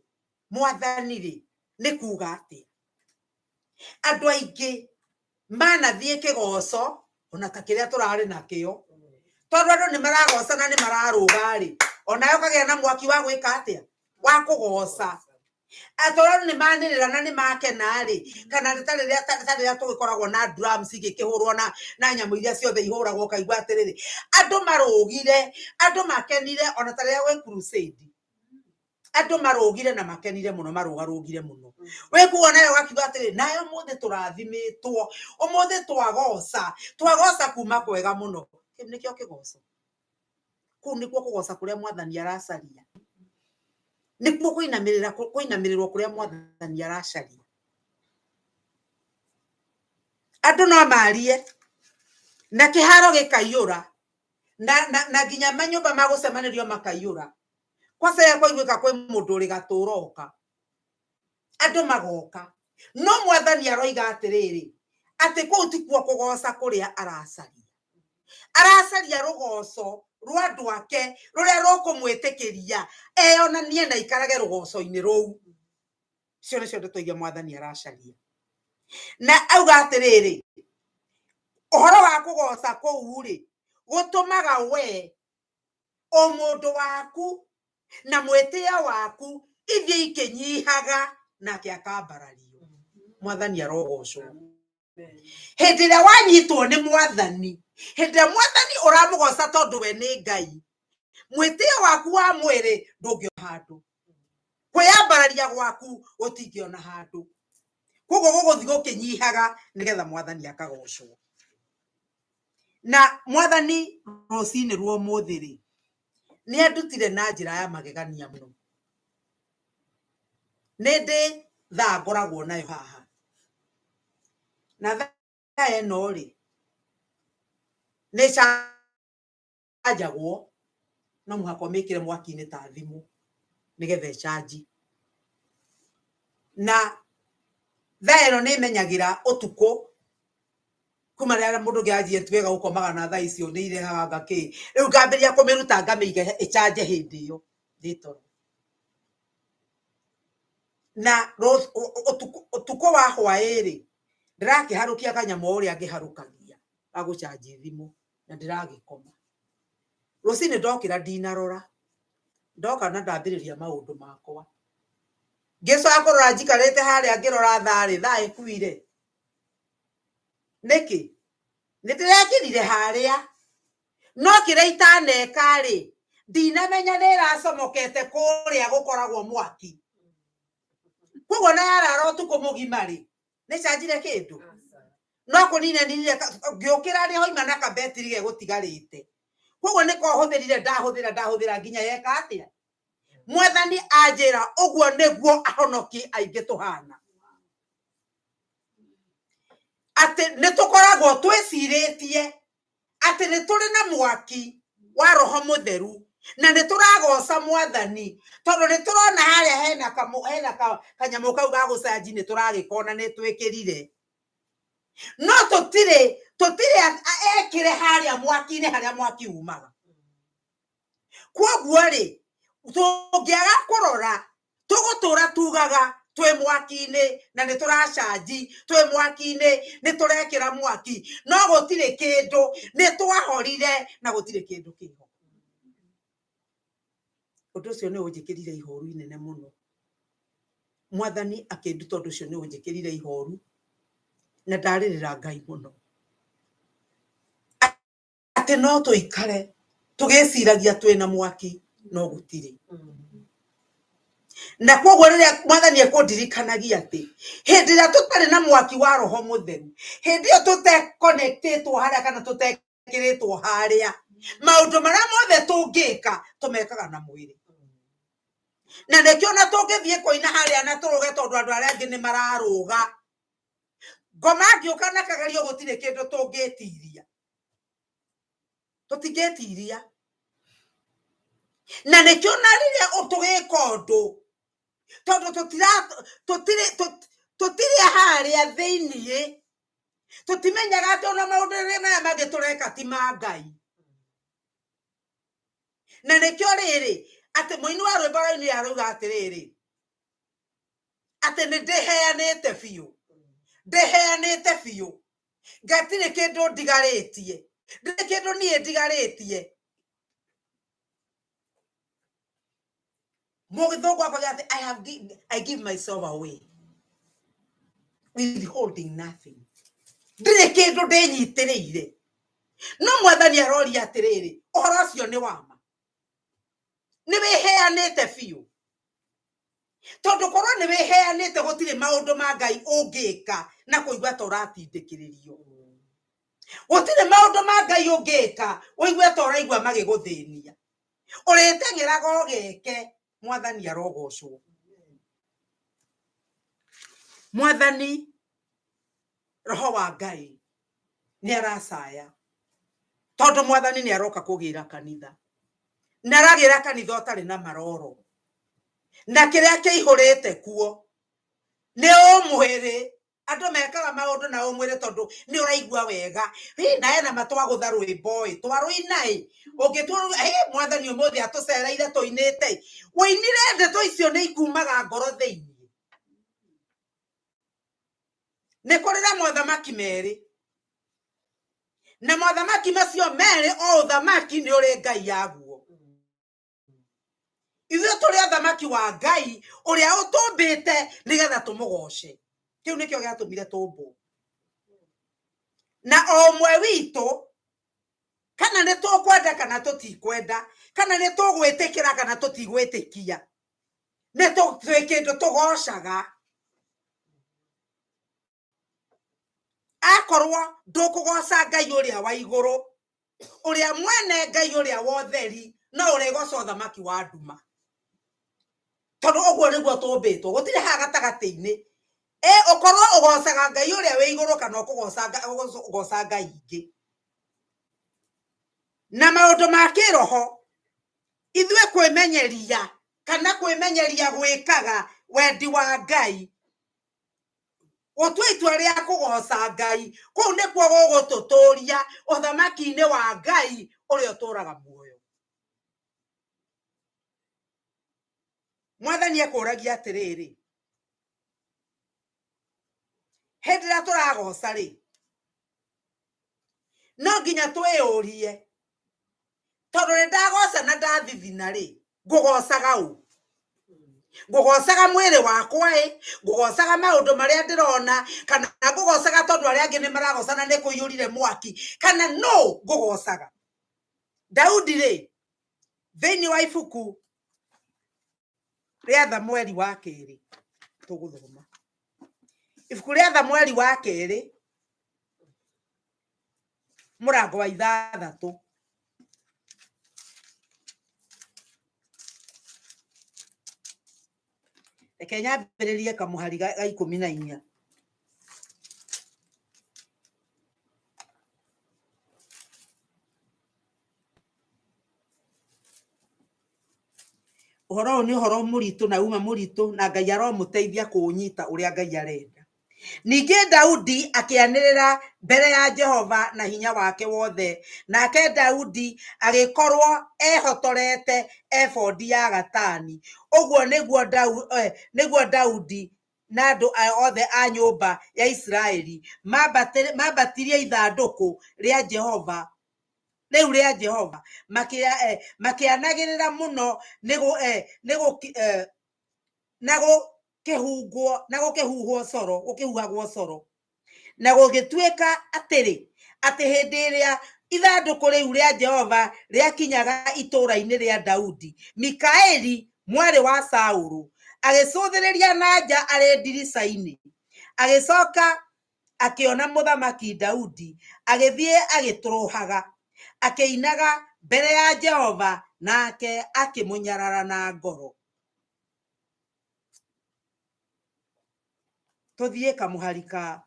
Speaker 3: mwathani rĩ nĩ kuga atĩa? Andũ aingĩ manathiĩ kĩgoco ona ta kĩrĩa tũrarĩ nakĩo, tondũ andũ nĩ maragoca na nĩ mararũga rĩ, onawe ũkagĩa na mwaki wa gwĩka atĩa? Wa kũgoca. Tondũ andũ nĩ manĩrĩra na nĩ makena rĩ, kana ta rĩrĩa tũgĩkoragwo na drums igĩkĩhũrwo na nyamũ iria ciothe ihũragwo, ũkaigua atĩrĩrĩ, andũ marũgire, andũ makenire, ona ta rĩrĩa gwĩ crusade, andũ marũgire na makenire mũno, marũgarũgire mũno. Wĩkuo nayo ũgakiuga atĩrĩ, nayo ũmũthĩ tũrathimĩtwo, ũmũthĩ twagoca, twagoca kuma kwega mũno. Kĩu nĩkĩo kĩgoco. Kũu nĩkuo kũgoca kũrĩa mwathani aracaria. Nĩkuo kũinamĩrĩra, kũinamĩrĩrwo kũrĩa mwathani aracaria. Andũ no marie na kĩharo gĩkaiyũra, na nginya manyũmba ma gũcemanĩrio makaiyũra. Kwanza ya kũiguĩka kwĩ mũndũ ũrĩ gatũroka, andũ magoka. No mwathani aroiga atĩrĩrĩ, atĩ kũu tikuo kũgoca kũrĩa aracaria. Aracaria rũgoco rwa andũ ake rũrĩa rũkũmwĩtĩkĩria eyonanie na aikarage rũgoco-inĩ rũu. Icio nĩcio ndeto iria mwathani aracaria. Na auga atĩrĩrĩ, ũhoro wa kũgoca kũu rĩ, gũtũmaga we ũmũndũ waku na mwĩtĩo waku ithiĩ ikĩnyihaga, nake akambarario. Mwathani arogocwo. Hĩndĩ ĩrĩa wanyitwo nĩ mwathani, hĩndĩ ĩrĩa mwathani ũramũgoca tondũ we nĩ Ngai, mwĩtĩo waku wa mwĩrĩ ndũngĩona handũ, kwĩyambararia gwaku gũtingĩona handũ, koguo gũgũthiĩ gũkĩnyihaga nĩgetha mwathani akagocwo. Na mwathani rũcinĩ rwa ũmũthĩ rĩ, nĩ andutire na njĩra ya magegania mũno. Nĩ ndĩ thaa ngoragwo nayo haha, na thaa ĩno rĩ nĩ canjagwo, No mũhaka ũmĩkĩre mwaki-inĩ ta thimũ nĩgetha ĩcanji. Na thaa ĩno nĩ ĩmenyagĩra ũtukũ kuma rĩrĩa mũndũ ũngĩ anjie wega gũkomaga na thaa icio nĩ irehaga ngakĩ rĩu ngambĩrĩria kũmĩruta ngamĩiga ĩcanje hĩndĩ ĩyo ndĩ toro. Na ũtukũ wa hwaĩ-rĩ, ndĩrakĩharũkia kanyamũ o ũrĩa ngĩharũkagia ga gũcanji thimũ na ndĩragĩkoma. Rũcinĩ ndokĩra ndinarora, ndoka na ndambĩrĩria maũndũ makwa. Ngĩcoka kũrora njikarĩte harĩa ngĩrora thaa-rĩ, thaa ĩkuire. Nĩkĩ? Nĩ ndĩrekĩrire harĩa, no kĩrĩa itaneka-rĩ, ndinamenya nĩ ĩracomokete kũrĩa gũkoragwo mwaki. Koguo na yarara ũtukũ mũgima-rĩ, nĩ canjire kĩndũ? No kũnina ninire, ngĩũkĩra nĩ hoima na kabetiri gegũtigarĩte. Koguo nĩko hũthĩrire ndahũthĩra ndahũthĩra nginya yeka atĩa? Mwathani anjĩra ũguo nĩguo ahonoki aingĩ tũhana. Atĩ nĩ tũkoragwo twĩcirĩtie atĩ nĩ tũrĩ na mwaki wa Roho Mũtheru na nĩ tũragoca Mwathani tondũ nĩ tũrona harĩa hena hena kanyamũ kau ga gũcanji nĩ tũragĩkona nĩ twĩkĩrire. No tũtirĩ tũtirĩ ekĩre harĩa mwaki-inĩ harĩa mwaki umaga. Kwoguo rĩ, tũngĩaga kũrora tũgũtũra tugaga twĩ mwaki-inĩ na nĩ tũracanji, twĩ mwaki-inĩ nĩ tũrekĩra mwaki, no gũtirĩ kĩndũ, nĩ twahorire na gũtirĩ kĩndũ kĩho. Ũndũ ũcio nĩ ũnjĩkĩrire ihoru inene mũno. Mwathani akĩnduta ũndũ ũcio nĩ ũnjĩkĩrire ihoru na ndarĩrĩra Ngai mũno. Atĩ no tũikare tũgĩciragia twĩna mwaki no gũtirĩ. Na koguo rĩrĩa Mwathani ekũndirikanagia atĩ hĩndĩ ĩrĩa tũtarĩ na mwaki wa Roho Mũtheru, hĩndĩ ĩyo tũtekonektĩtwo harĩa kana tũtekĩrĩtwo harĩa, maũndũ marĩa mothe tũngĩka tũmekaga na mwĩrĩ. Na nĩkĩo ona tũngĩthiĩ kũina harĩa na tũrũge tondũ andũ arĩa angĩ nĩ mararũga, ngoma angĩũka na kagerio gũtirĩ kĩndũ tũngĩtiria. Tũtingĩtiria. Na nĩkĩo na rĩrĩa tũgĩka ũndũ, tondũ tũtirĩ harĩa thĩiniĩ, tũtimenyaga atĩ ona maũndũ marĩa mangĩ tũreka ti ma Ngai. Na nĩkĩo rĩrĩ, atĩ mũini wa rwĩmbo raini arauga atĩrĩrĩ, atĩ nĩ ndĩheanĩte biũ, ndĩheanĩte biũ, ngatirĩ kĩndũ ndigarĩtie, ndirĩ kĩndũ niĩ ndigarĩtie. Mũgĩthũngũ akoiga atĩ I give myself away withholding nothing. Ndirĩ kĩndũ ndĩnyitĩrĩire. No Mwathani aroria atĩrĩrĩ, ũhoro ũcio nĩ wa ma? Nĩ wĩheanĩte biũ? Tondũ korwo nĩ wĩheanĩte gũtirĩ maũndũ ma Ngai ũngĩka na kũigua ta ũratindĩkĩrĩrio. Gũtirĩ maũndũ ma Ngai ũngĩka ũigue ta ũraigua magĩgũthĩnia. Ũrĩteng'eraga ũgeke, Mwathani arogocwo. Mwathani Roho wa Ngai nĩ aracaya tondũ Mwathani nĩ aroka kũgĩra kanitha, na aragĩra kanitha ũtarĩ na maroro, na kĩrĩa kĩihũrĩte kuo nĩ ũmwĩrĩ. Andũ mekaga maũndũ na ũmwĩrĩ tondũ nĩ ũraigua wega. Hĩ, na ena matwagũtha rwĩmbo ĩ, twarũina ĩ, ũngĩtua hĩ, Mwathani ũmũthĩ atũcereire tũinĩte ĩ, ũinire ndeto icio nĩ ikumaga ngoro thĩinĩ. Nĩ kũrĩ na mothamaki merĩ, na mothamaki macio merĩ o ũthamaki nĩ ũrĩ Ngai yaguo. Ithuĩ tũrĩ athamaki wa Ngai ũrĩa ũtũmbĩte nĩgetha tũmũgoce. Kĩu nĩkĩo gĩatũmire tũmbwo. Na o ũmwe witũ, kana nĩ tũkwenda kana tũtikwenda, kana nĩ tũgwĩtĩkĩra kana tũtigwĩtĩkia, nĩ twĩ kĩndũ tũgocaga. Akorwo ndũkũgoca Ngai ũrĩa wa igũrũ, ũrĩa mwene Ngai ũrĩa wa ũtheri, no ũrĩgoca ũthamaki wa nduma. Tondũ ũguo nĩguo tũmbĩtwo, gũtirĩ haha gatagatĩ-inĩ. Ũkorwo ũgocaga Ngai ũrĩa wĩ igũrũ kana ũkũgoca Ngai ingĩ. Na maũndũ ma kĩroho, Ithuĩ kwĩmenyeria kana kwĩmenyeria gwĩkaga wendi wa Ngai, gũtua itua rĩa kũgoca Ngai kũu nĩkuo gũgũtũtũria ũthamaki-inĩ wa Ngai ũrĩa ũtũraga muoyo. Mwathani ekũragia atĩrĩrĩ, hĩndĩ ĩrĩa tũragoca rĩ, no nginya twĩyũrie, tondũ nĩ ndagoca na ndathithina rĩ, ngũgocaga ũ? Ngũgocaga mwĩrĩ wakwa ĩ, ngũgocaga maũndũ marĩa ndĩrona, kana ngũgocaga tondũ arĩa angĩ nĩ maragoca na nĩ kũiyũrire mwaki, kana no ngũgocaga? Daudi rĩ, thĩinĩ wa ibuku rĩa Thamweri wa kerĩ, tũgũthoma ibuku rĩa Thamweri wa kerĩ mũrango wa 6. Reke nyambĩrĩrie kamũhari ga 14. Ũhoro ũyũ nĩ ũhoro mũritũ na uma mũritũ, na Ngai aromũteithia kũũnyita ũrĩa Ngai arenda. Ningĩ Daudi akĩanĩrĩra mbere ya Jehova na hinya wake wothe, nake Daudi agĩkorwo ehotorete ebodi ya gatani. Ũguo nĩguo Daudi na andũ othe a nyũmba ya Isiraeli mambatirie ithandũkũ rĩa Jehova, rĩu rĩa Jehova, makĩanagĩrĩra mũno na gũkĩhungwo, na gũkĩhuhwo coro, gũkĩhuhagwo coro. Na gũgĩtuĩka atĩrĩ, atĩ hĩndĩ ĩrĩa ithandũkũ rĩu rĩa Jehova rĩakinyaga itũũra-inĩ rĩa Daudi, Mikaeli mwarĩ wa Saũlũ agĩcũthĩrĩria na nja arĩ ndirica-inĩ, agĩcoka akĩona mũthamaki Daudi agĩthiĩ agĩtũrũhaga, akĩinaga mbere ya Jehova, nake akĩmũnyarara na ngoro. Tũthiĩ kamũhari ka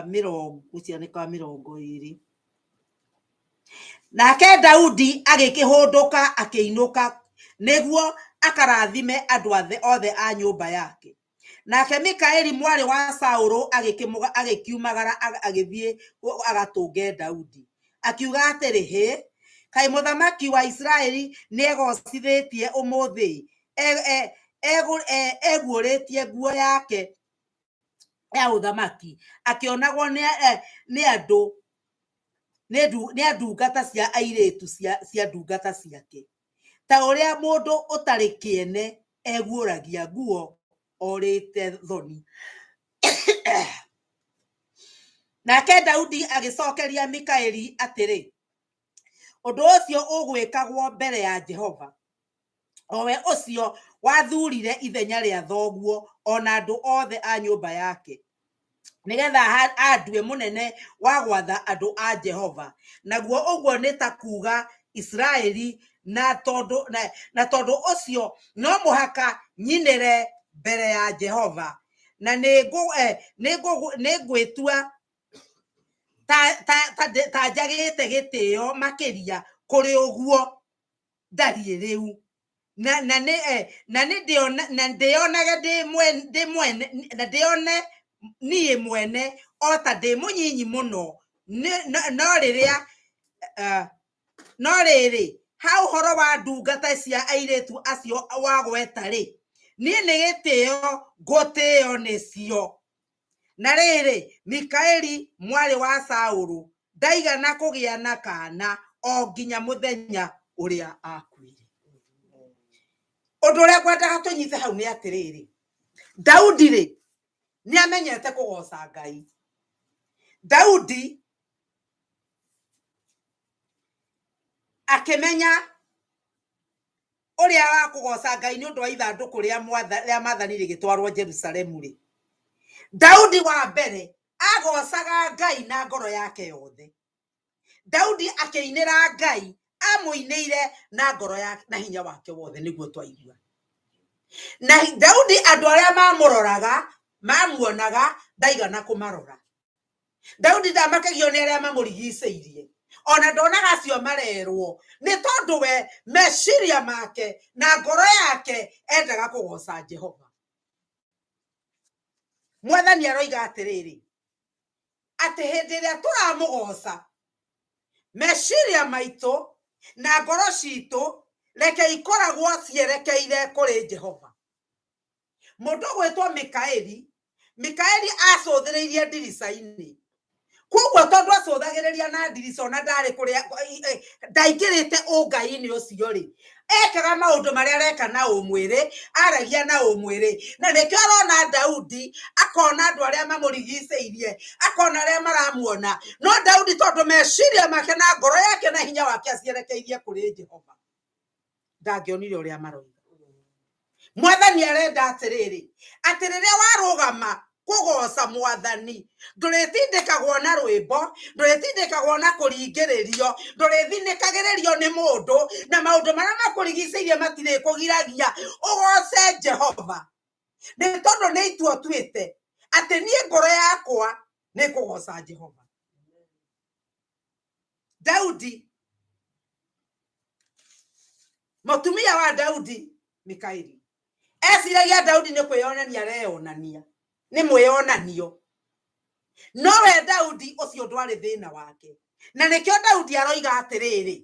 Speaker 3: mĩrongo, ũcio nĩ ka 20. Nake Daudi agĩkĩhũndũka akĩinũka nĩguo akarathime andũ othe a nyũmba yake. Nake Mikaeli mwarĩ wa Saũlũ agĩkiumagara agĩthiĩ agatũnge Daudi, akiuga atĩrĩ, hĩ, kaĩ mũthamaki wa Isiraeli nĩegocithĩtie ũmũthĩ, eguũrĩtie nguo yake ya ũthamaki, akĩonagwo nĩ andũ, nĩ ndungata cia airĩtu cia ndungata ciake, ta ũrĩa mũndũ ũtarĩ kĩene eguũragia nguo orĩte thoni. Nake Daudi agĩcokeria Mikaeli atĩrĩ, ũndũ ũcio ũgwĩkagwo mbere ya Jehova, o we ũcio wathurire ithenya rĩa thoguo o na andũ othe a nyũmba yake, nĩgetha andue mũnene wa gwatha andũ a Jehova, naguo ũguo nĩ ta kuuga Isiraeli, na tondũ ũcio no mũhaka nyinĩre mbere ya Jehova, na nĩngwĩtua ta njagĩte gĩtĩo makĩria kũrĩ ũguo ndariĩ rĩu, na ndĩonage ndĩone niĩ mwene o ta ndĩ mũnyinyi mũno, no rĩrĩ, ha ũhoro wa ndungata cia airĩtu acio wagweta rĩ, niĩ nĩ gĩtĩo ngũtĩo nĩcio. Na rĩrĩ, Mikaeli mwarĩ wa Saũlũ ndaigana kũgĩa na kaana o nginya mũthenya ũrĩa akuire. Ũndũ ũrĩa ngwendaga tũnyite hau nĩ atĩrĩrĩ, Daudi rĩ, nĩ amenyete kũgoca Ngai. Daudi akĩmenya ũrĩa wa kũgoca Ngai nĩ ũndũ wa ithandũkũ rĩa Mwathani rĩgĩtwarwo Jerusalemu rĩ, Daudi wa mbere agocaga Ngai na ngoro yake yothe. Daudi akĩinĩra Ngai, amũinĩire na ngoro yake na hinya wake wothe, nĩguo twaigua. Na Daudi andũ arĩa mamũroraga, mamuonaga, ndaigana kũmarora. Daudi ndamakagio nĩ arĩa mamũrigicĩirie. Ona ndonaga acio marerwo nĩ tondũ we meciria make na ngoro yake endaga kũgoca Jehova. Mwathani aroiga atĩrĩrĩ, atĩ hĩndĩ ĩrĩa tũramũgoca meciria maitũ na ngoro citũ reke ikoragwo cierekeire kũrĩ Jehova. Mũndũ ũgwĩtwo Mikaeli, Mikaeli acũthĩrĩirie ndirica-inĩ. Koguo tondũ acũthagĩrĩria na ndirica ona ndarĩ kũrĩa ndaingĩrĩte ũngai-inĩ ũcio rĩ, ekaga maũndũ marĩa areka na ũmwĩrĩ, aragia na ũmwĩrĩ. Na nĩkĩo arona Daudi, akona andũ arĩa mamũrigicĩirie, akona arĩa maramuona. No Daudi tondũ meciria make na ngoro yake na hinya wake acierekeirie kũrĩ Jehova, ndangĩonire ũrĩa maroiga. Mwathani arenda atĩrĩrĩ, atĩ rĩrĩa warũgama kũgoca mwathani, ndũrĩtindĩkagwo na rwĩmbo, ndũrĩtindĩkagwo na kũringĩrĩrio, ndũrĩthinĩkagĩrĩrio nĩ mũndũ, na maũndũ marĩa makũrigicĩirie matirĩkũgiragia ũgoce Jehova. Nĩ tondũ nĩ itua ũtuĩte atĩ niĩ ngoro yakwa nĩ kũgoca Jehova. Daudi, mũtumia wa Daudi Mikaeli, eciragia Daudi nĩ kwĩyonania areyonania, nĩ mwĩyonanio. No we Daudi ũcio ndwarĩ thĩna wake. Na nĩkĩo Daudi aroiga atĩrĩrĩ,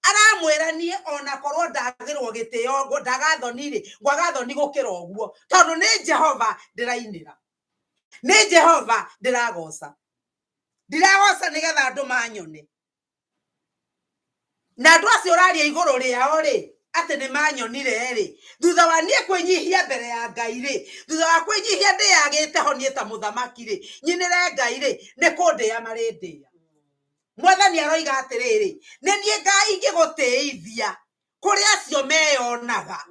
Speaker 3: aramwĩra niĩ ona korwo ndagĩrwo gĩtĩo, ndaga thoni rĩ, ngwaga thoni gũkĩra ũguo, tondũ nĩ Jehova ndĩrainĩra, nĩ Jehova ndĩragoca. Ndiragoca nĩgetha andũ manyone. Na andũ acio ũraria igũrũ rĩao rĩ, atĩ nĩ manyonire rĩ, thutha wa niĩ kwĩnyihia mbere ya Ngai rĩ, thutha wa kwĩnyihia ndĩyagĩte ho niĩ ta mũthamaki rĩ, nyinĩre Ngai rĩ, nĩ kũndĩa marĩndĩa. Mwathani aroiga atĩrĩrĩ, nĩ niĩ Ngai ingĩgũtĩithia kũrĩ acio meyonaga,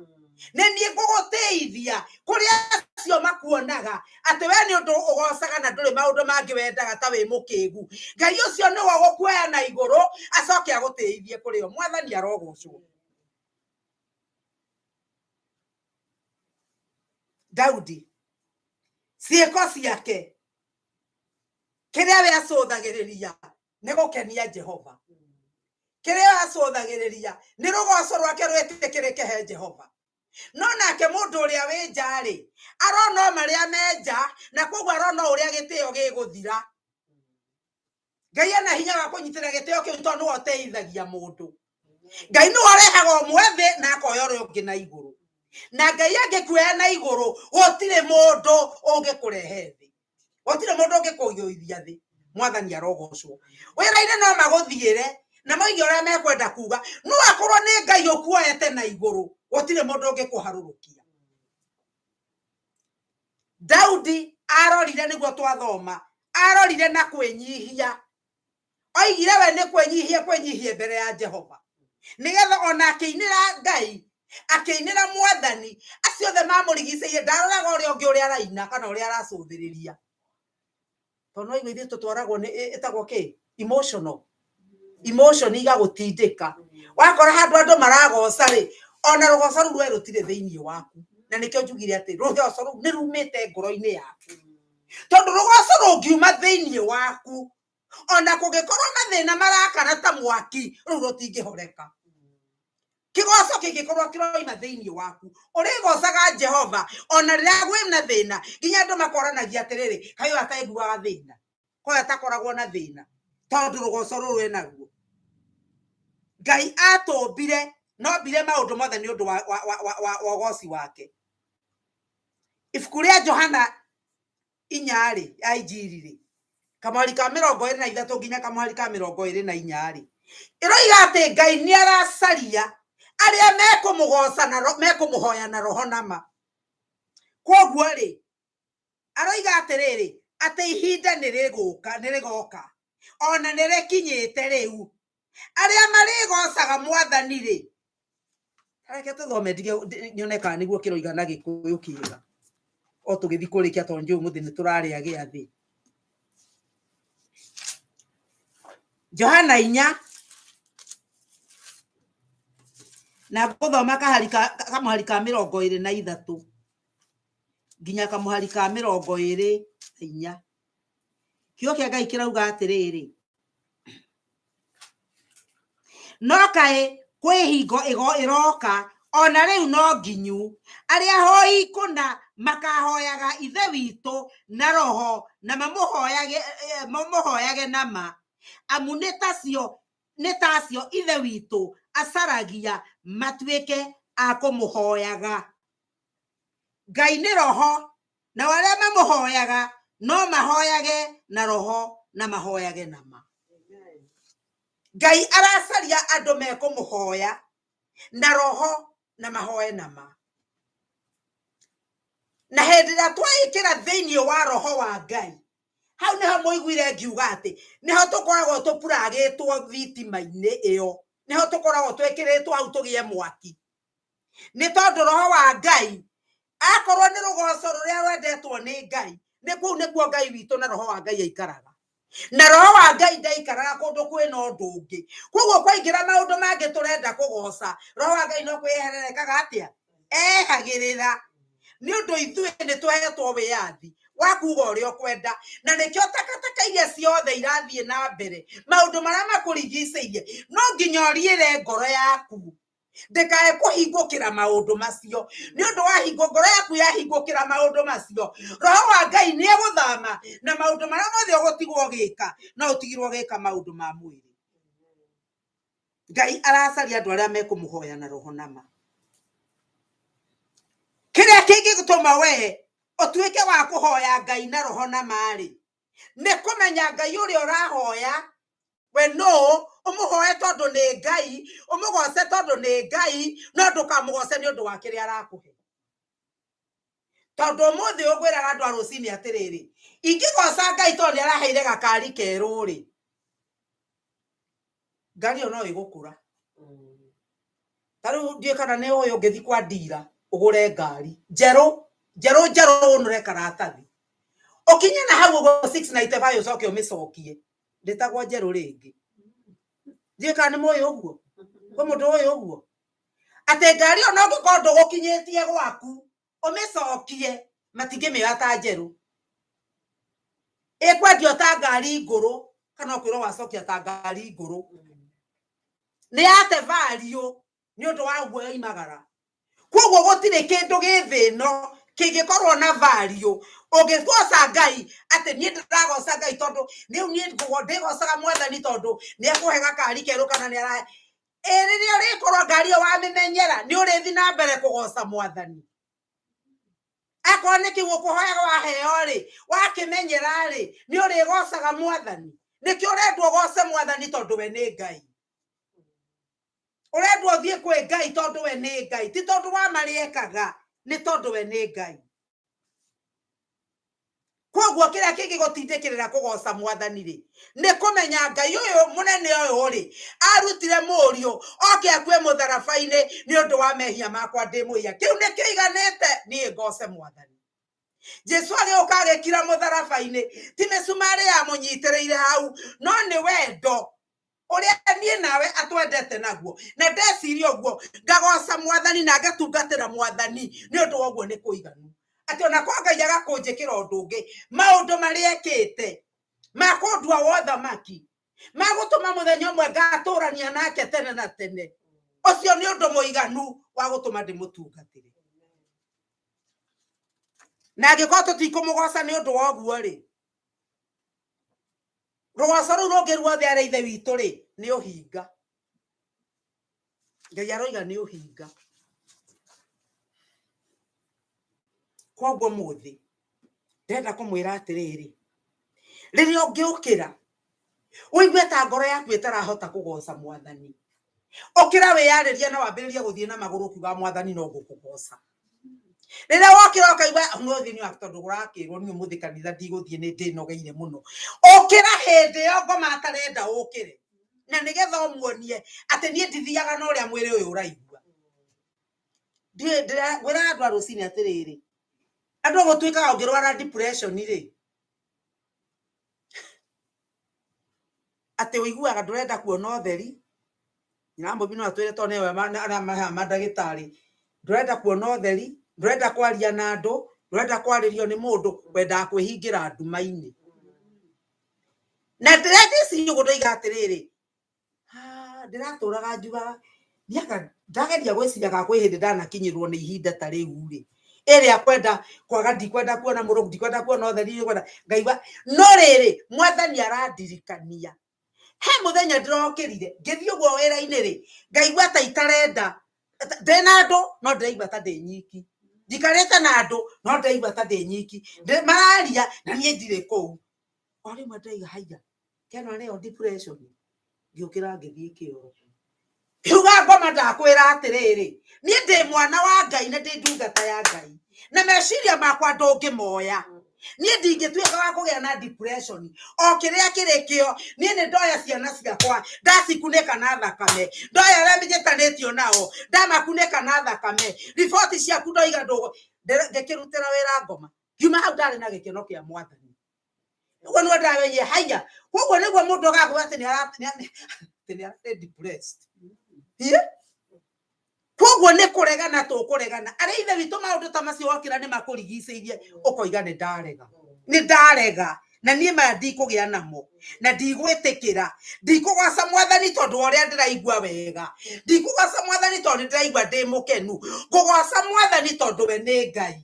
Speaker 3: nĩ niĩ ngũgũtĩithia kũrĩ acio makuonaga atĩ we nĩ ũndũ ũgocaga na ndũrĩ maũndũ mangĩ wendaga ta wĩ mũkĩgu. Ngai ũcio nĩwe ũgũkuoya na igũrũ acoke agũtĩithie kũrĩ o. Mwathani arogocwo. Daudi ciĩko ciake kĩrĩa we acũthagĩrĩria nĩ gũkenia Jehova, kĩrĩa we acũthagĩrĩria nĩ rũgoco rwake rwĩtĩkĩrĩke he Jehova. No nake mũndũ ũrĩa wĩ nja rĩ, arona o marĩa me nja, na koguo arona o ũrĩa gĩtĩo gĩgũthira. Ngai ena hinya wa kũnyitĩrĩra gĩtĩo kĩu tondũ nĩwe ũteithagia mũndũ. Ngai nĩwe ũrehaga ũmwe thĩ na akoya ũrĩa ũngĩ na igũrũ. Na Ngai angĩkuoya na igũrũ, gũtirĩ mũndũ ũngĩkũrehe thĩ, gũtirĩ mũndũ ũngĩkũgũithia thĩ. Mwathani arogocwo. Wĩra-inĩ no magũthiĩre na moige ũrĩa mekwenda kuga, no akorwo nĩ Ngai ũkuoete na igũrũ, gũtirĩ mũndũ ũngĩkũharũrũkia. Daudi arorire, nĩguo twathoma, arorire na kwĩnyihia. Oigire we nĩ kwĩnyihia kwĩnyihia mbere ya Jehova, nĩgetha ona akĩinĩra Ngai, akĩinĩra Mwathani, acio othe mamũrigicĩirie ndaroraga ũrĩa ũngĩ ũrĩa araina kana ũrĩa aracũthĩrĩria. Tondũ no igua ithuĩ tũtwaragwo nĩ ĩtagwo kĩ? Emotional. Emotion igagũtindĩka. Wakora handũ andũ maragoca rĩ, ona rũgoco rũu rwe rũtirĩ thĩinĩ waku. Na nĩkĩo njugire atĩ rũgoco rũu nĩ rumĩte ngoro-inĩ yaku. Tondũ rũgoco rũngiuma thĩinĩ waku, ona kũngĩkorwo mathĩna marakana ta mwaki, rũu rũtingĩhoreka. Kĩgoco kĩngĩkorwo kĩroima thĩinĩ waku, ũrĩgocaga Jehova ona rĩrĩa kwĩna thĩna, nginya andũ makoranagia atĩrĩrĩ, kaĩ ũyũ ataiguaga thĩna, kaĩ ũyũ atakoragwo na thĩna, tondũ rũgoco rũrũ enaruo. Ngai atũmbire, nombire maũndũ mothe nĩ ũndũ wa ũgoci wake. Ibuku rĩa Johana 4 rĩ, ya Injiri rĩ, kamũhari ka 23 nginya kamũhari ka 24 rĩ, ĩroiga atĩ Ngai nĩ aracaria arĩa mekũmũgoca na mekũmũhoya na roho na ma. Koguo rĩ, aroiga atĩrĩrĩ, atĩ ihinda nĩ rĩgũka, nĩ rĩgoka, ona nĩ rĩkinyĩte rĩu, arĩa marĩgocaga Mwathani rĩ, reke tũthome ndige nyone kana nĩguo kĩroiga na Gĩkũyũ kĩega. O tũgĩthiĩ kũrĩkia tondũ njũĩ ũmũthĩ nĩ tũrarĩa gĩathĩ. Johana 4 na ngũthoma kamũhari ka 23 nginya kamũhari ka 24. Kiugo kĩa Ngai kĩrauga atĩrĩrĩ, No kaĩ kwĩ hingo ĩroka, ona rĩu no nginyu, arĩa ahoi kũna makahoyaga Ithe witũ na roho na mamũhoyage na ma, amu nĩ tacio Ithe witũ acaragia matuĩke a kũmũhoyaga. Ngai nĩ roho, nao arĩa mamũhoyaga no mahoyage na roho na mahoyage na ma. Ngai aracaria andũ mekũmũhoya na roho na mahoe na ma. Na hĩndĩ ĩrĩa twaĩkĩra thĩinĩ wa roho wa Ngai, hau nĩho mũiguire ngiuga atĩ nĩho tũkoragwo tũpuragĩtwo thitima-inĩ ĩyo, nĩho tũkoragwo twĩkĩrĩtwo hau tũgĩe mwaki. Nĩ tondũ roho wa Ngai, akorwo nĩ rũgoco rũrĩa rwendetwo nĩ Ngai, nĩ kũu nĩkuo Ngai witũ na roho wa Ngai aikaraga. Na roho wa Ngai ndaikaraga kũndũ kwĩna ũndũ ũngĩ. Koguo kwaingĩra maũndũ mangĩ tũrenda kũgoca, roho wa Ngai no kwĩyeherera ekaga atĩa? Ehagĩrĩra. Nĩ ũndũ ithuĩ nĩ tũhetwo wĩyathi wa kuga ũrĩa ũkwenda, na nĩkĩo takataka iria ciothe irathiĩ na mbere, maũndũ marĩa makũrigicĩirie, no nginya ũriĩre ngoro yaku ndĩkae kũhingũkĩra maũndũ macio. Nĩ ũndũ wa hingo ngoro yaku yahingũkĩra maũndũ macio, roho wa Ngai nĩ egũthama, na maũndũ marĩa mothe ũgũtigwo ũgĩka, no ũtigirwo ũgĩka maũndũ ma mwĩrĩ. Ngai aracaria andũ arĩa mekũmũhoya na roho na ma. Kĩrĩa kĩngĩgũtũma we ũtuĩke wa kũhoya Ngai na roho na ma-rĩ, nĩ kũmenya Ngai ũrĩa ũrahoya we nũ, ũmũhoe tondũ nĩ Ngai, ũmũgoce tondũ nĩ Ngai, no ndũkamũgoce nĩ ũndũ wa kĩrĩa arakũhe. Tondũ ũmũthĩ ũngwĩraga andũ a rũcinĩ atĩrĩrĩ, ingĩgoca Ngai tondũ nĩ araheire gakari kerũ rĩ, ngari ĩyo no ĩgũkũra. Ta rĩu ndiũĩ kana nĩ ũĩ ũngĩthiĩ kwa ndira ũgũre ngari njerũ njerũ njerũ ũnũre karatathi, ũkinye na hau ũguo 695 ũcoke ũmĩcokie, ndĩtagwo njerũ rĩngĩ. Ndiũĩ kana nĩ mũĩ ũguo, kwĩ mũndũ ũĩ ũguo atĩ ngari ĩyo no ũngĩkorwo ndũgũkinyĩtie gwaku ũmĩcokie, matingĩmĩoya ta njerũ, ĩkwendio ta ngari ngũrũ, kana ũkwĩrwo wacokia ta ngari ngũrũ. Nĩ yate value nĩ ũndũ wa ũguo yoimagara. Koguo gũtirĩ kĩndũ gĩ thĩ ĩno kĩngĩkorwo na value ũngĩgoca Ngai atĩ niĩ ndĩragoca Ngai tondũ rĩu niĩ ndĩgocaga mwathani tondũ nĩ ekũhe gakari kerũ kana nĩ arahe. Ĩ rĩrĩa ũrĩkorwo ngari ĩyo wamĩmenyera nĩ ũrĩthiĩ na mbere kũgoca mwathani. Akorwo nĩ kĩu ũkũhoyaga waheo rĩ, wakĩmenyera rĩ, nĩ ũrĩgocaga mwathani. Nĩkĩo ũrendwo ũgoce mwathani tondũ we nĩ Ngai. Ũrendwo ũthiĩ kwĩ Ngai tondũ we nĩ Ngai, ti tondũ wa marĩa ekaga, nĩ tondũ we nĩ Ngai. Koguo kĩrĩa kĩngĩgũtindĩkĩrĩra kũgoca mwathani rĩ, nĩ kũmenya Ngai ũyũ mũnene ũyũ rĩ, arutire mũriũ oke akue mũtharaba-inĩ nĩ ũndũ wa mehia makwa ndĩ mũhia. Kĩu nĩkĩo iganĩte niĩ ngoce mwathani. Jesu agĩũka agĩkira mũtharaba-inĩ, ti mĩcumarĩ yamũnyitĩrĩire hau, no nĩ wendo ũrĩa niĩ nawe atwendete naguo. Na ndeciria ũguo ngagoca mwathani na ngatungatĩra mwathani nĩ ũndũ wa ũguo nĩ kũiganu. Atĩ ona kwa Ngai agakũnjĩkĩra ũndũ ũngĩ, maũndũ marĩa ekĩte ma kũndua wa ũthamaki, ma gũtũma mũthenya ũmwe ngatũrania nake tene na tene, ũcio nĩ ũndũ mũiganu wa gũtũma ndĩmũtungatĩre. Na angĩkorwo tũtikũmũgoca nĩ ũndũ wa ũguo rĩ, rũgoco rũu rũngĩ ruothe arĩa Ithe witũ rĩ, nĩ ũhinga. Ngai aroiga nĩ ũhinga. Koguo mũthĩ ndĩrenda kũmwĩra atĩrĩrĩ, rĩrĩa ũngĩũkĩra ũigue ta ngoro yaku ĩtarahota kũgoca mwathani, ũkĩra wĩyarĩrie na wambĩrĩrie gũthiĩ na magũrũ ũkiuga mwathani no ngũkũgoca. Rĩrĩa wokĩra ũkaigua ũmũthĩ nĩ tondũ ũrakĩrwo niĩ ũmũthĩ kanitha ndigũthiĩ nĩ ndĩnogeire mũno, ũkĩra hĩndĩ ĩyo ngoma atarenda ũkĩre, na nĩgetha ũmuonie atĩ niĩ ndithiaga na ũrĩa mwĩrĩ ũyũ ũraigua. Ngwĩraga andũ a rũcinĩ atĩrĩrĩ, andũ gũtuĩkaga ũngĩrwara depression rĩ, atĩ ũiguaga ndũrenda kuona ũtheri, na Mũmbi no atwĩre tondũ nĩwe arĩa mandagĩtarĩ, ndũrenda kuona ũtheri, ndũrenda kwaria na andũ, ndũrenda kwarĩrio nĩ mũndũ, wendaga kwĩhingĩra nduma-inĩ. Na ndĩreciria ũguo ndoiga atĩrĩrĩ, Ndĩratũraga njugaga ndiaga ndageria gwĩciria kana kwĩ hĩndĩ ndanakinyĩrwo nĩ ihinda ta rĩu rĩ, ĩrĩa kwenda kwaga, ndikwenda kuona mũrũngu, ndikwenda kuona ũtheri, ndikwenda ngaigua. No rĩrĩ, mwathani arandirikania he mũthenya ndĩrokĩrire ngĩthiĩ ũguo wĩra-inĩ rĩ, ngaigua ta itarenda ndĩna andũ, no ndĩraigua ta ndĩ nyiki. Njikarĩte na andũ no ndĩraigua ta ndĩ nyiki. Mararia na niĩ ndirĩ kũu. O rĩmwe ndĩraiga haiya keno nĩyo depression. Ngĩũkĩra ngĩthiĩ kĩoro, ngiuga ngoma ndakwĩra atĩrĩrĩ, niĩ ndĩ mwana wa Ngai na ndĩ ndungata ya Ngai, na meciria makwa ndũngĩmoya. Niĩ ndingĩtuĩka wa kũgĩa na depression o kĩrĩa kĩrĩ kĩo. Niĩ nĩ ndoya ciana ciakwa ndacikunĩka na thakame, ndoya arĩa njĩtanĩtio nao ndamakunĩka na thakame. Riboti ciaku ndoiga ndũgũ. Ngĩkĩrutĩra wĩra ngoma, ngiuma hau ndarĩ na gĩkeno kĩa mwathani. Ũguo nĩguo ndamenyire haiya. Koguo nĩguo mũndũ agakũra atĩ nĩ ararĩ depressed. Ĩĩ? Koguo nĩ kũregana tũkũregana arĩa ithe witũ, maũndũ ta macio wokĩra nĩ makũrigicĩirie, ũkoiga nĩ ndarega, nĩ ndarega, na niĩ maya ndikũgĩa namo na ndigwĩtĩkĩra. Ndikũgoca mwathani tondũ wa ũrĩa ndĩraigua wega, ndikũgoca mwathani tondũ nĩ ndĩraigua ndĩ mũkenu, ngũgoca mwathani tondũ we nĩ Ngai.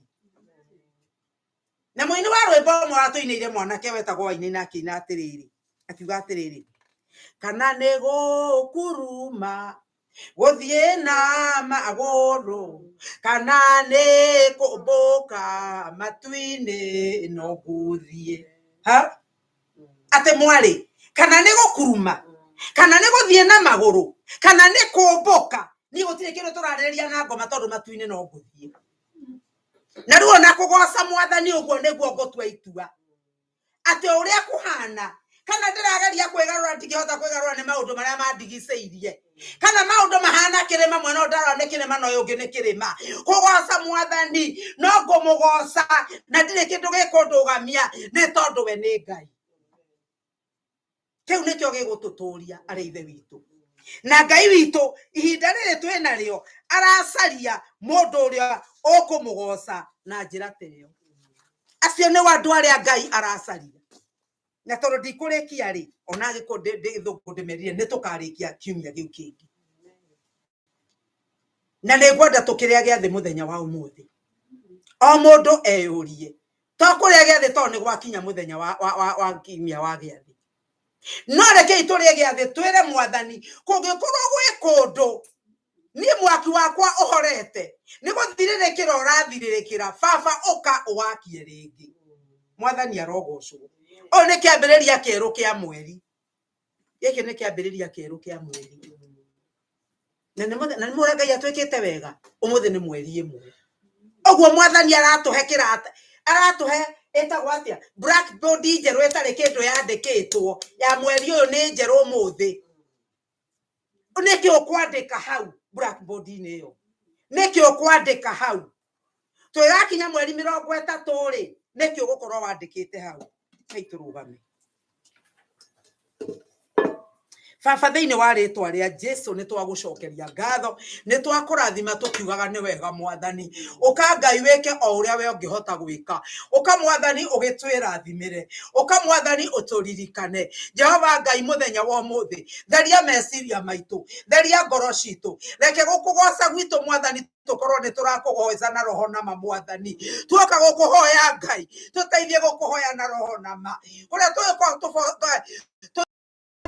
Speaker 3: Na mũini wa rwĩmbo ũmwe watũinĩire, mwanake wetagwo Wainaina, akĩina atĩrĩrĩ, akiuga atĩrĩrĩ, kana nĩ gũkuruma gũthiĩ na magũrũ, kana nĩ kũmbũka matu-inĩ, no ngũthiĩ. Ha atĩ mwarĩ, kana nĩ gũkuruma, kana nĩ gũthiĩ na magũrũ, kana nĩ kũmbũka, niĩ gũtirĩ kĩndũ tũrarĩrĩria na ngoma, tondũ matu-inĩ no ngũthiĩ. Na rĩu ona kũgoca mwathani ũguo nĩguo ngũtua itua atĩ o ũrĩa kũhana, kana ndĩrageria kwĩgarũra, ndingĩhota kwĩgarũra nĩ maũndũ marĩa mandigicĩirie, kana maũndũ mahana kĩrĩma mwena ũyũ ndarora nĩ kĩrĩma na ũyũ ũngĩ nĩ kĩrĩma, kũgoca mwathani no ngũmũgoca na ndirĩ kĩndũ gĩkũndũgamia, nĩ tondũ we nĩ Ngai. Kĩu nĩkĩo gĩgũtũtũria arĩ ithe witũ na Ngai witũ. Ihinda rĩrĩ twĩ narĩo, aracaria mũndũ ũrĩa ũkũmũgoca na njĩra ta ĩyo. Acio nĩ andũ arĩa Ngai aracaria. Na tondũ ndikũrĩkia rĩ, ona angĩkorwo ndĩ ndĩmerire nĩ tũkarĩkia kiumia gĩu kĩngĩ, na nĩ ngwenda tũkĩrĩa gĩathĩ mũthenya wa ũmũthĩ, o mũndũ eyũrie, to kũrĩa gĩathĩ tondũ nĩ gwakinya mũthenya wa kiumia wa gĩathĩ, no rekei tũrĩe gĩathĩ twĩre mwathani, kũngĩkorwo gwĩ kũndũ niĩ mwaki wakwa ũhorete, nĩ gũthirĩrĩkĩra ũrathirĩrĩkĩra, baba ũka ũwakie rĩngĩ. Mwathani arogocwo. Ũyũ nĩ kĩambĩrĩria kĩerũ kĩa mweri. Gĩkĩ nĩ kĩambĩrĩria kĩerũ kĩa mweri, na nĩ mũrĩa Ngai atwĩkĩte wega. Ũmũthĩ nĩ mweri ĩmwe ũguo mwathani aratũhe kĩrata, aratũhe ĩtagwo atĩa, blackboard njerũ ĩtarĩ kĩndũ yandĩkĩtwo, ya mweri ũyũ nĩ njerũ ũmũthĩ. Nĩkĩ ũkwandĩka hau blackboard-inĩ ĩyo? Nĩkĩ ũkwandĩka hau? Twĩgakinya mweri 30 rĩ, nĩkĩ ũgũkorwo wandĩkĩte hau? Hei, tũrũgame. Baba, thĩinĩ wa rĩtwa rĩa Jesu, nĩ twagũcokeria ngatho, nĩ twakũrathima tũkiugaga nĩ wega. Mwathani, ũka Ngai wĩke o ũrĩa we ũngĩhota gwĩka. Ũka mwathani ũgĩtwĩrathimĩre, ũka mwathani ũtũririkane. Jehova Ngai, mũthenya wa ũmũthĩ, theria meciria maitũ, theria ngoro citũ, reke gũkũgoca gwitũ mwathani tũkorwo nĩ tũrakũgoca na roho na ma. Mwathani, tuoka gũkũhoya Ngai, tũteithie gũkũhoya na roho na ma. Kũrĩa tũgĩkorwo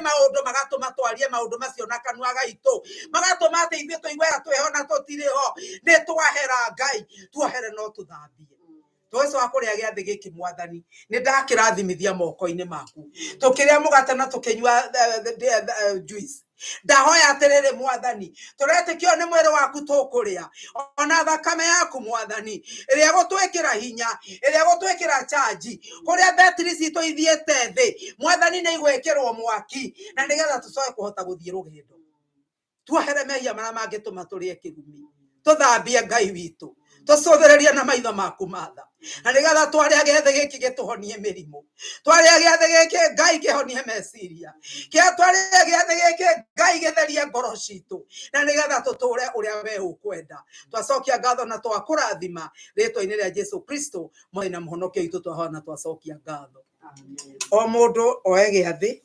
Speaker 3: maũndũ magatũma twarie maũndũ macio na kanua gaitũ, magatũma atĩ ithuĩ tũigue twĩho na tũtirĩ ho, nĩ twahera Ngai, tuohere no tũthambie. Twesa wa kũrĩa gĩathĩ gĩkĩ, mwathani, nĩ ndakĩrathimithia moko-inĩ maku, tũkĩrĩa mũgate na tũkĩnyua juice. Ndahoya atĩrĩrĩ mwathani, tũretĩkio nĩ mwĩrĩ waku tũkũrĩa ona thakame yaku mwathani, ĩrĩa gũtwĩkĩra hinya, ĩrĩa gũtwĩkĩra chaji kũrĩa betiri citũ ithiĩte thĩ. Mwathani, nĩ igwĩkĩrwo mwaki na nĩgetha tũcoke kũhota gũthiĩ rũgendo. Tuohere mehia marĩa mangĩtũma tũrĩe kĩrumi, tũthambie Ngai witũ, tũcũthĩrĩrie na maitho maku matha, na nĩgetha twarĩa gĩathĩ gĩkĩ gĩtũhonie mĩrimũ, twarĩa gĩathĩ gĩkĩ Ngai kĩhonie meciria kĩa, twarĩa gĩathĩ gĩkĩ Ngai gĩtherie ngoro citũ, na nĩgetha tũtũre ũrĩa we ũkwenda. Twacokia ngatho na twakũrathima rĩtwa-inĩ rĩa Jesu Kristo, mwathani na mũhonokia witũ. Twahoya na twacokia ngatho. O mũndũ oe gĩathĩ.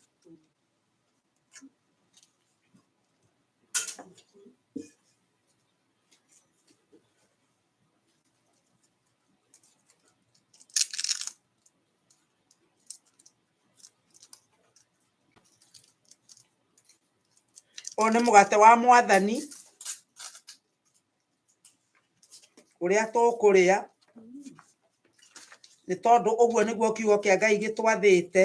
Speaker 3: Ũyũ nĩ mũgate wa mwathani ũrĩa tũkũrĩa, nĩ tondũ ũguo nĩguo kiugo kĩa Ngai gĩtwathĩte.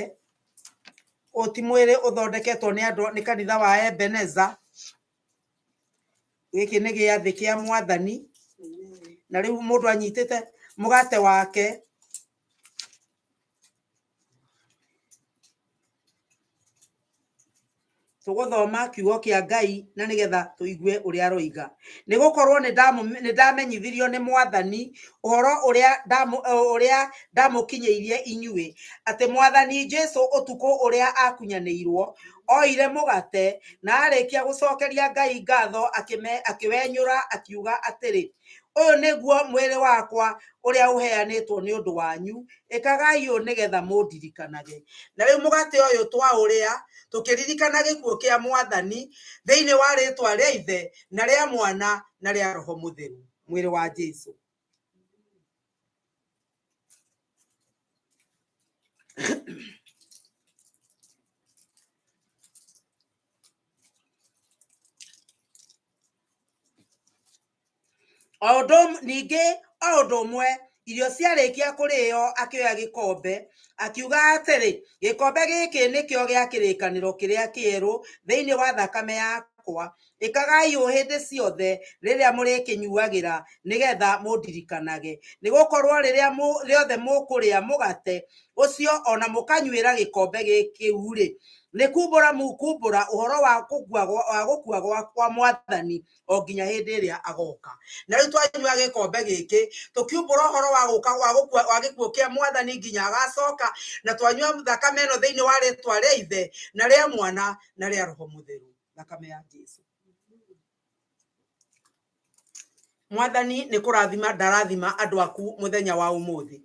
Speaker 3: Ũyũ ti mwĩrĩ ũthondeketwo nĩ andũ nĩ kanitha wa Ebeneza. Gĩkĩ nĩ gĩathĩ kĩa mwathani. Na rĩu mũndũ anyitĩte mũgate wake, tũgũthoma kiugo kĩa Ngai na nĩgetha tũigue ũrĩa aroiga. Nĩ gũkorwo nĩ ndamenyithirio nĩ mwathani ũhoro ũrĩa ũrĩa ndamũkinyĩirie inyuĩ, atĩ mwathani Jesu ũtukũ ũrĩa akunyanĩirwo, oire mũgate na arĩkia gũcokeria Ngai ngatho akĩwenyũra akiuga atĩrĩ, ũyũ nĩguo mwĩrĩ wakwa ũrĩa ũheanĩtwo nĩ ũndũ wanyu, ĩkagai ũũ nĩgetha mũndirikanage. Na rĩu mũgate ũyũ twaũrĩa tũkĩririkana gĩkuũ kĩa mwathani thĩinĩ wa rĩtwa rĩa Ithe na rĩa Mwana na rĩa Roho Mũtheru, mwĩrĩ wa Jesu. O ũndũ ningĩ o ũndũ ũmwe irio ciarĩkia kũrĩo akĩoya gĩkombe akiuga atĩrĩ, gĩkombe gĩkĩ nĩkĩo gĩa kĩrĩkanĩro kĩrĩa kĩerũ thĩinĩ wa thakame yakwa, ĩkagai ũũ hĩndĩ ciothe rĩrĩa mũrĩkĩnyuagĩra nĩgetha mũndirikanage. Nĩ gũkorwo rĩrĩa rĩothe mũkũrĩa mũgate ũcio ona mũkanyuĩra gĩkombe kĩu-rĩ, nĩ kumbũra mũkumbũra ũhoro wa gũkua kwa mwathani o nginya hĩndĩ ĩrĩa agoka. Na rĩu twanyua gĩkombe gĩkĩ tũkiumbũra ũhoro wa gũka wa gũkua wa gĩkuũ kĩa mwathani nginya agacoka, na twanyua thakame ĩno thĩinĩ wa rĩtwa rĩa Ithe na rĩa Mwana na rĩa Roho Mũtheru, thakame ya Jesu. Mwathani nĩ kũrathima ndarathima andũ aku mũthenya wa ũmũthĩ.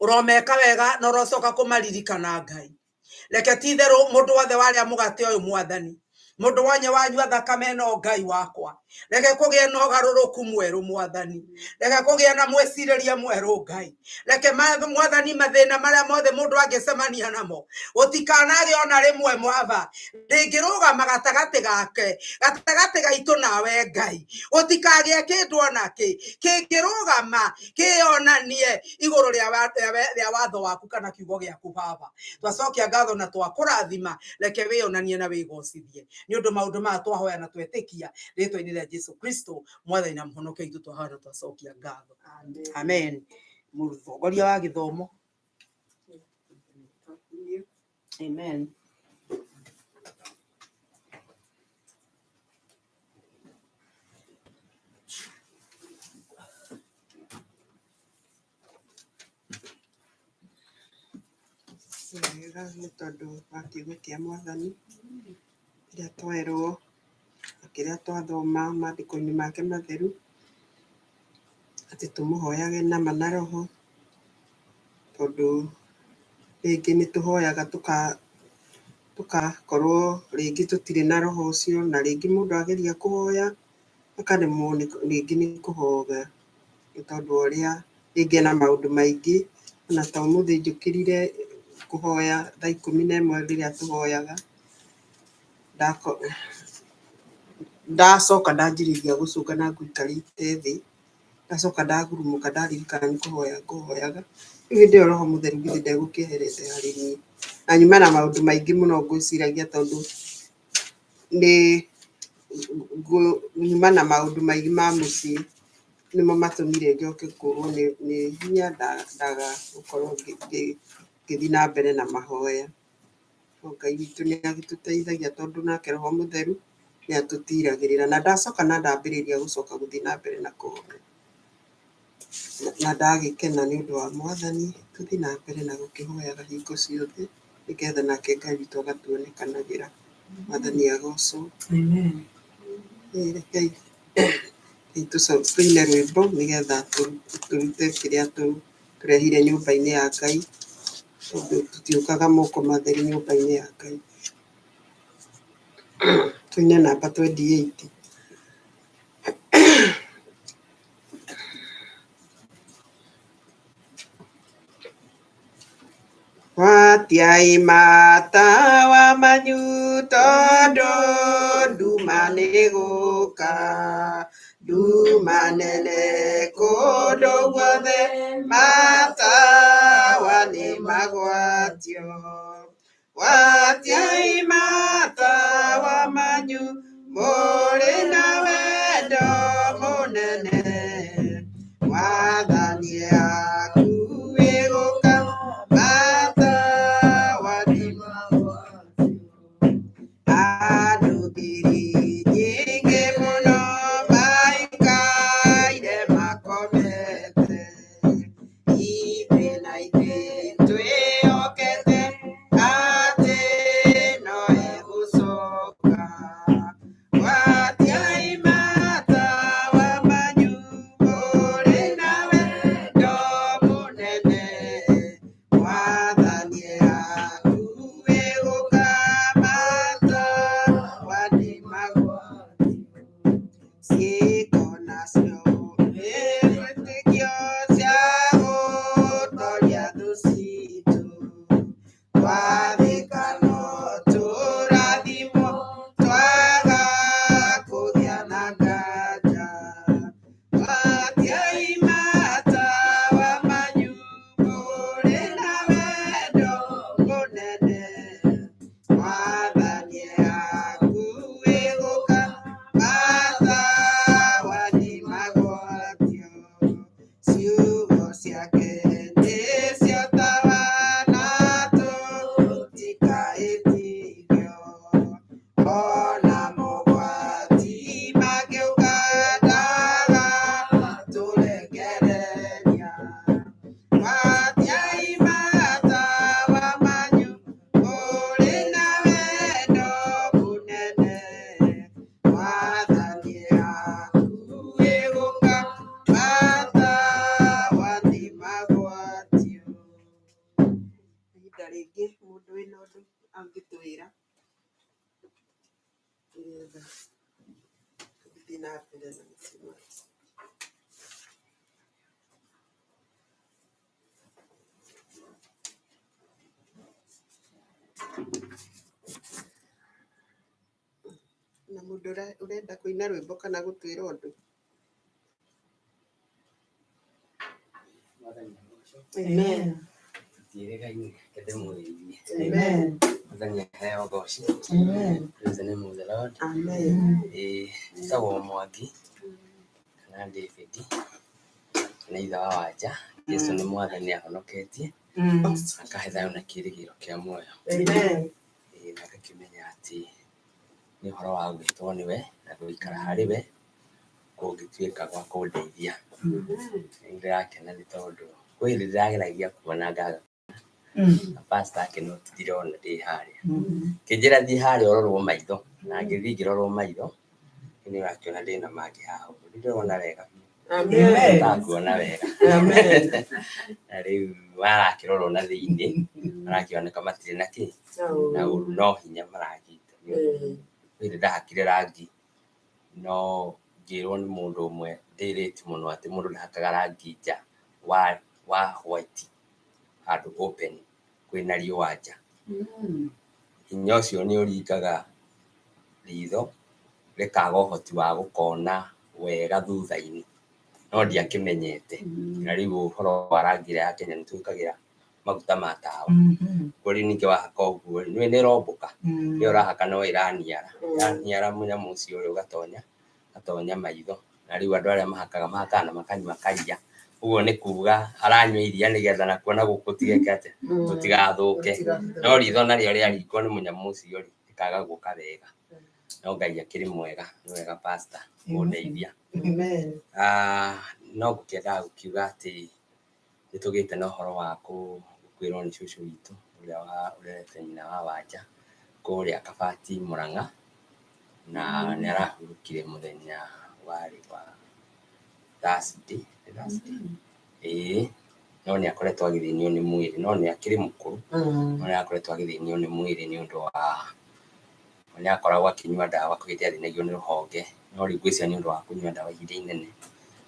Speaker 3: Ũromeka wega na ũrocoka kũmaririkana Ngai. Reke ti itherũ mũndũ wothe warĩa mũgate ũyũ mwathani, mũndũ wothe wanyua thakame ĩno Ngai wakwa, reke kũgĩe na ũgarũrũku mwerũ mwathani, reke kũgĩe na mwĩcirĩrie mwerũ Ngai, reke mwathani mathĩna marĩa mothe mũndũ angĩcemania namo gũtikanagĩe ona rĩmwe mwaba rĩngĩrũgama gatagatĩ gake gatagatĩ gaitũ nawe Ngai, gũtikagĩe kĩndũ ona kĩ kĩngĩrũgama kĩonanie igũrũ rĩa watho waku kana kiugo gĩaku Baba. Twacokia ngatho na twakũrathima, reke wĩonanie na wĩgocithie nĩ ũndũ maũndũ maya twahoya na twetĩkia rĩtwa-inĩ rĩa Jesu Kristo mwathani na mũhonokia witũ, twahoya na twacokia ngatho. Amen. Mũtongoria wa gĩthomo. Amen.
Speaker 1: Wega nĩ tondũ wa kiugo kĩa mwathani kĩrĩa twerwo na kĩrĩa twathoma maandĩko-inĩ make matheru, atĩ tũmũhoyage na ma na roho, tondũ rĩngĩ nĩ tũhoyaga tũgakorwo rĩngĩ tũtirĩ na roho ũcio, na rĩngĩ mũndũ ageria kũhoya akaremwo rĩngĩ nĩ kũhoya nĩ tondũ wa ũrĩa rĩngĩ ena maũndũ maingĩ. Ona ta ũmũthĩ njũkĩrire kũhoya thaa 11 rĩrĩa tũhoyaga, ndacoka ndanjĩrĩria gũcũnga na ngũikarĩte thĩ, ndacoka ndagurumũka ndaririkana nĩ kũhoya ngũhoyaga. Rĩu hĩndĩ ĩyo roho mũtheru githĩ ndegũkĩeherete harĩ niĩ. Na nyuma na maũndũ maingĩ mũno ngwĩciragia tondũ nĩ nyuma na maũndũ maingĩ ma mũciĩ nĩmo matũmire njoke kũrwo nĩ hinya ndaga gũkorwo ngĩthiĩ na mbere na mahoya. No Ngai witũ nĩ agĩtũteithagia tondũ nake roho mũtheru nĩ atũtiragĩrĩra. Na ndacoka na ndambĩrĩria gũcoka gũthiĩ na mbere na kũhoya. Na ndagĩkena nĩ ũndũ wa mwathani, tũthiĩ na mbere na gũkĩhoyaga hingo ciothe nĩgetha nake Ngai witũ agatuonekanagĩra. Mwathani agocwo.
Speaker 3: Amen.
Speaker 1: Rekei tũine rwĩmbo nĩgetha tũrute kĩrĩa tũrehire nyũmba-inĩ ya Ngai, tondũ tũtiũkaga moko matheri nyũmba-inĩ ya Ngai. Tũine namba 28. Gwatiai matawa manyu tondũ nduma nĩgũka, nduma nene kũndũ guothe, matawa nĩ magwatio. Gwatiai matawa manyu mũrĩ na wendo mũnene, Mwathani akuĩ gũka, matawa nĩ magwatio. Andũ ngiri nyingĩ mũno maikaire makomete, ithuĩ na ithuĩ twĩhokete atĩ no egũcoka. Gwatiai matawa manyu mũrĩ na wendo mũnene, Mwathani akuĩ gũka, matawa nĩ magwatio. Ciĩko nacio nĩ wĩtĩkio cia gũtoria thũ citũ, twathĩka no tũrathimwo, twaga kũgĩa na nganja. Gwatiai matawa manyu mũrĩ na wendo mũnene, Mwathani akuĩ gũka, matawa nĩ magwatio. Ciugo ciake nĩcio tawa na tũtikaĩtigio, ona mogwati mangĩũka ndagatũrekereria. Gwatiai matawa manyu mũrĩ na wendo mũnene, Mwathani akuĩ gũka, matawa nĩ magwatio. Ihinda rĩngĩ mũndũ wĩna ũndũ angĩtwĩra nĩgetha tũthiĩ na mbere na mũcemanio. Na mũndũ ũrenda kũina rwĩmbo kana gũtwĩra ũndũ. Amen.
Speaker 4: Tũtiĩrĩgaine, reke ndĩmũgeithie.
Speaker 1: Amen.
Speaker 4: Mwathani aheo ũgoci.
Speaker 1: Amen.
Speaker 4: Praise the name of the Lord.
Speaker 1: Amen.
Speaker 4: Ĩĩ, njĩtagwo Mwangi kana David kana ithe wa Wanja. Jesũ nĩ mwathani ahonoketie akahe thayũ na kĩĩrĩgĩrĩro kĩa muoyo.
Speaker 1: Amen.
Speaker 4: Ĩĩ, na ngakĩmenya atĩ nĩ ũhoro wa gwĩtwo nĩwe na gũikara harĩ we kũngĩtuĩka gwa kũndeithia. Nĩ ndĩrakena nĩ tondũ kwĩ hĩndĩ ndĩrageragia kuona ngaga na pastor akĩnoti ndirona ndĩ harĩa. Kĩnjĩra thiĩ harĩa ũrorwo maitho na ngĩthiĩ ngĩrorwo maitho nĩ ũrakĩona ndĩna mangĩ haha ũguo ndĩrona wega biũ.
Speaker 1: Amen.
Speaker 4: Ndakuona wega.
Speaker 1: Amen.
Speaker 4: Na rĩu marakĩrorwo na thĩinĩ marakĩoneka matirĩ na kĩ na ũru no hinya marakĩte. Kwĩ hĩndĩ ndahakire rangi no ngĩrwo nĩ mũndũ ũmwe ndĩrĩti mũno atĩ mũndũ ndahakaga rangi nja wa white handũ open kwĩna riũa nja. Hinya ũcio nĩ ũringaga ritho rĩkaga ũhoti wa gũkona wega thutha-inĩ no ndiakĩmenyete. Na rĩu ũhoro wa rangi ĩrĩa ya Kenya nĩ twĩkagĩra maguta ma tawa. Koguo rĩu ningĩ wahaka ũguo rĩ, nĩũĩ nĩ ĩrombũka, ĩyo ũrahaka no ĩraniara, yaniara mũnyamũ ũcio rĩ ũgatonya, ũgatonya maitho. Na rĩu andũ arĩa mahakaga mahakaga na makanyua karia. Ũguo nĩ kuga aranyua iria nĩgetha nakuo na gũkũ gũtigeke atĩa, gũtigathũke. No ritho narĩo rĩaringwo nĩ mũnyamũ ũcio rĩ, rĩkaga gũka wega. No Ngai akĩrĩ mwega, nĩ wega pastor kũndeithia.
Speaker 1: Amen.
Speaker 4: No ngũkĩendaga gũkiuga atĩ nĩ tũgĩte na ũhoro wa gũkwĩrwo nĩ cũcũ witũ ũrĩa ũrerete nyina wa Wanja kũrĩa Kabati Mũrang'a, na nĩ arahurũkire mũthenya warĩ wa Thursday, nĩ Thursday? Ĩĩ, no nĩ akoretwo agĩthĩnio nĩ mwĩrĩ, no nĩ akĩrĩ mũkũrũ, no nĩ akoretwo agĩthĩnio nĩ mwĩrĩ nĩ ũndũ wa nĩ akoragwo akĩnyua ndawa kwĩ hĩndĩ athĩnagio nĩ rũhonge, no rĩu ngwĩciria nĩ ũndũ wa kũnyua ndawa ihinda inene,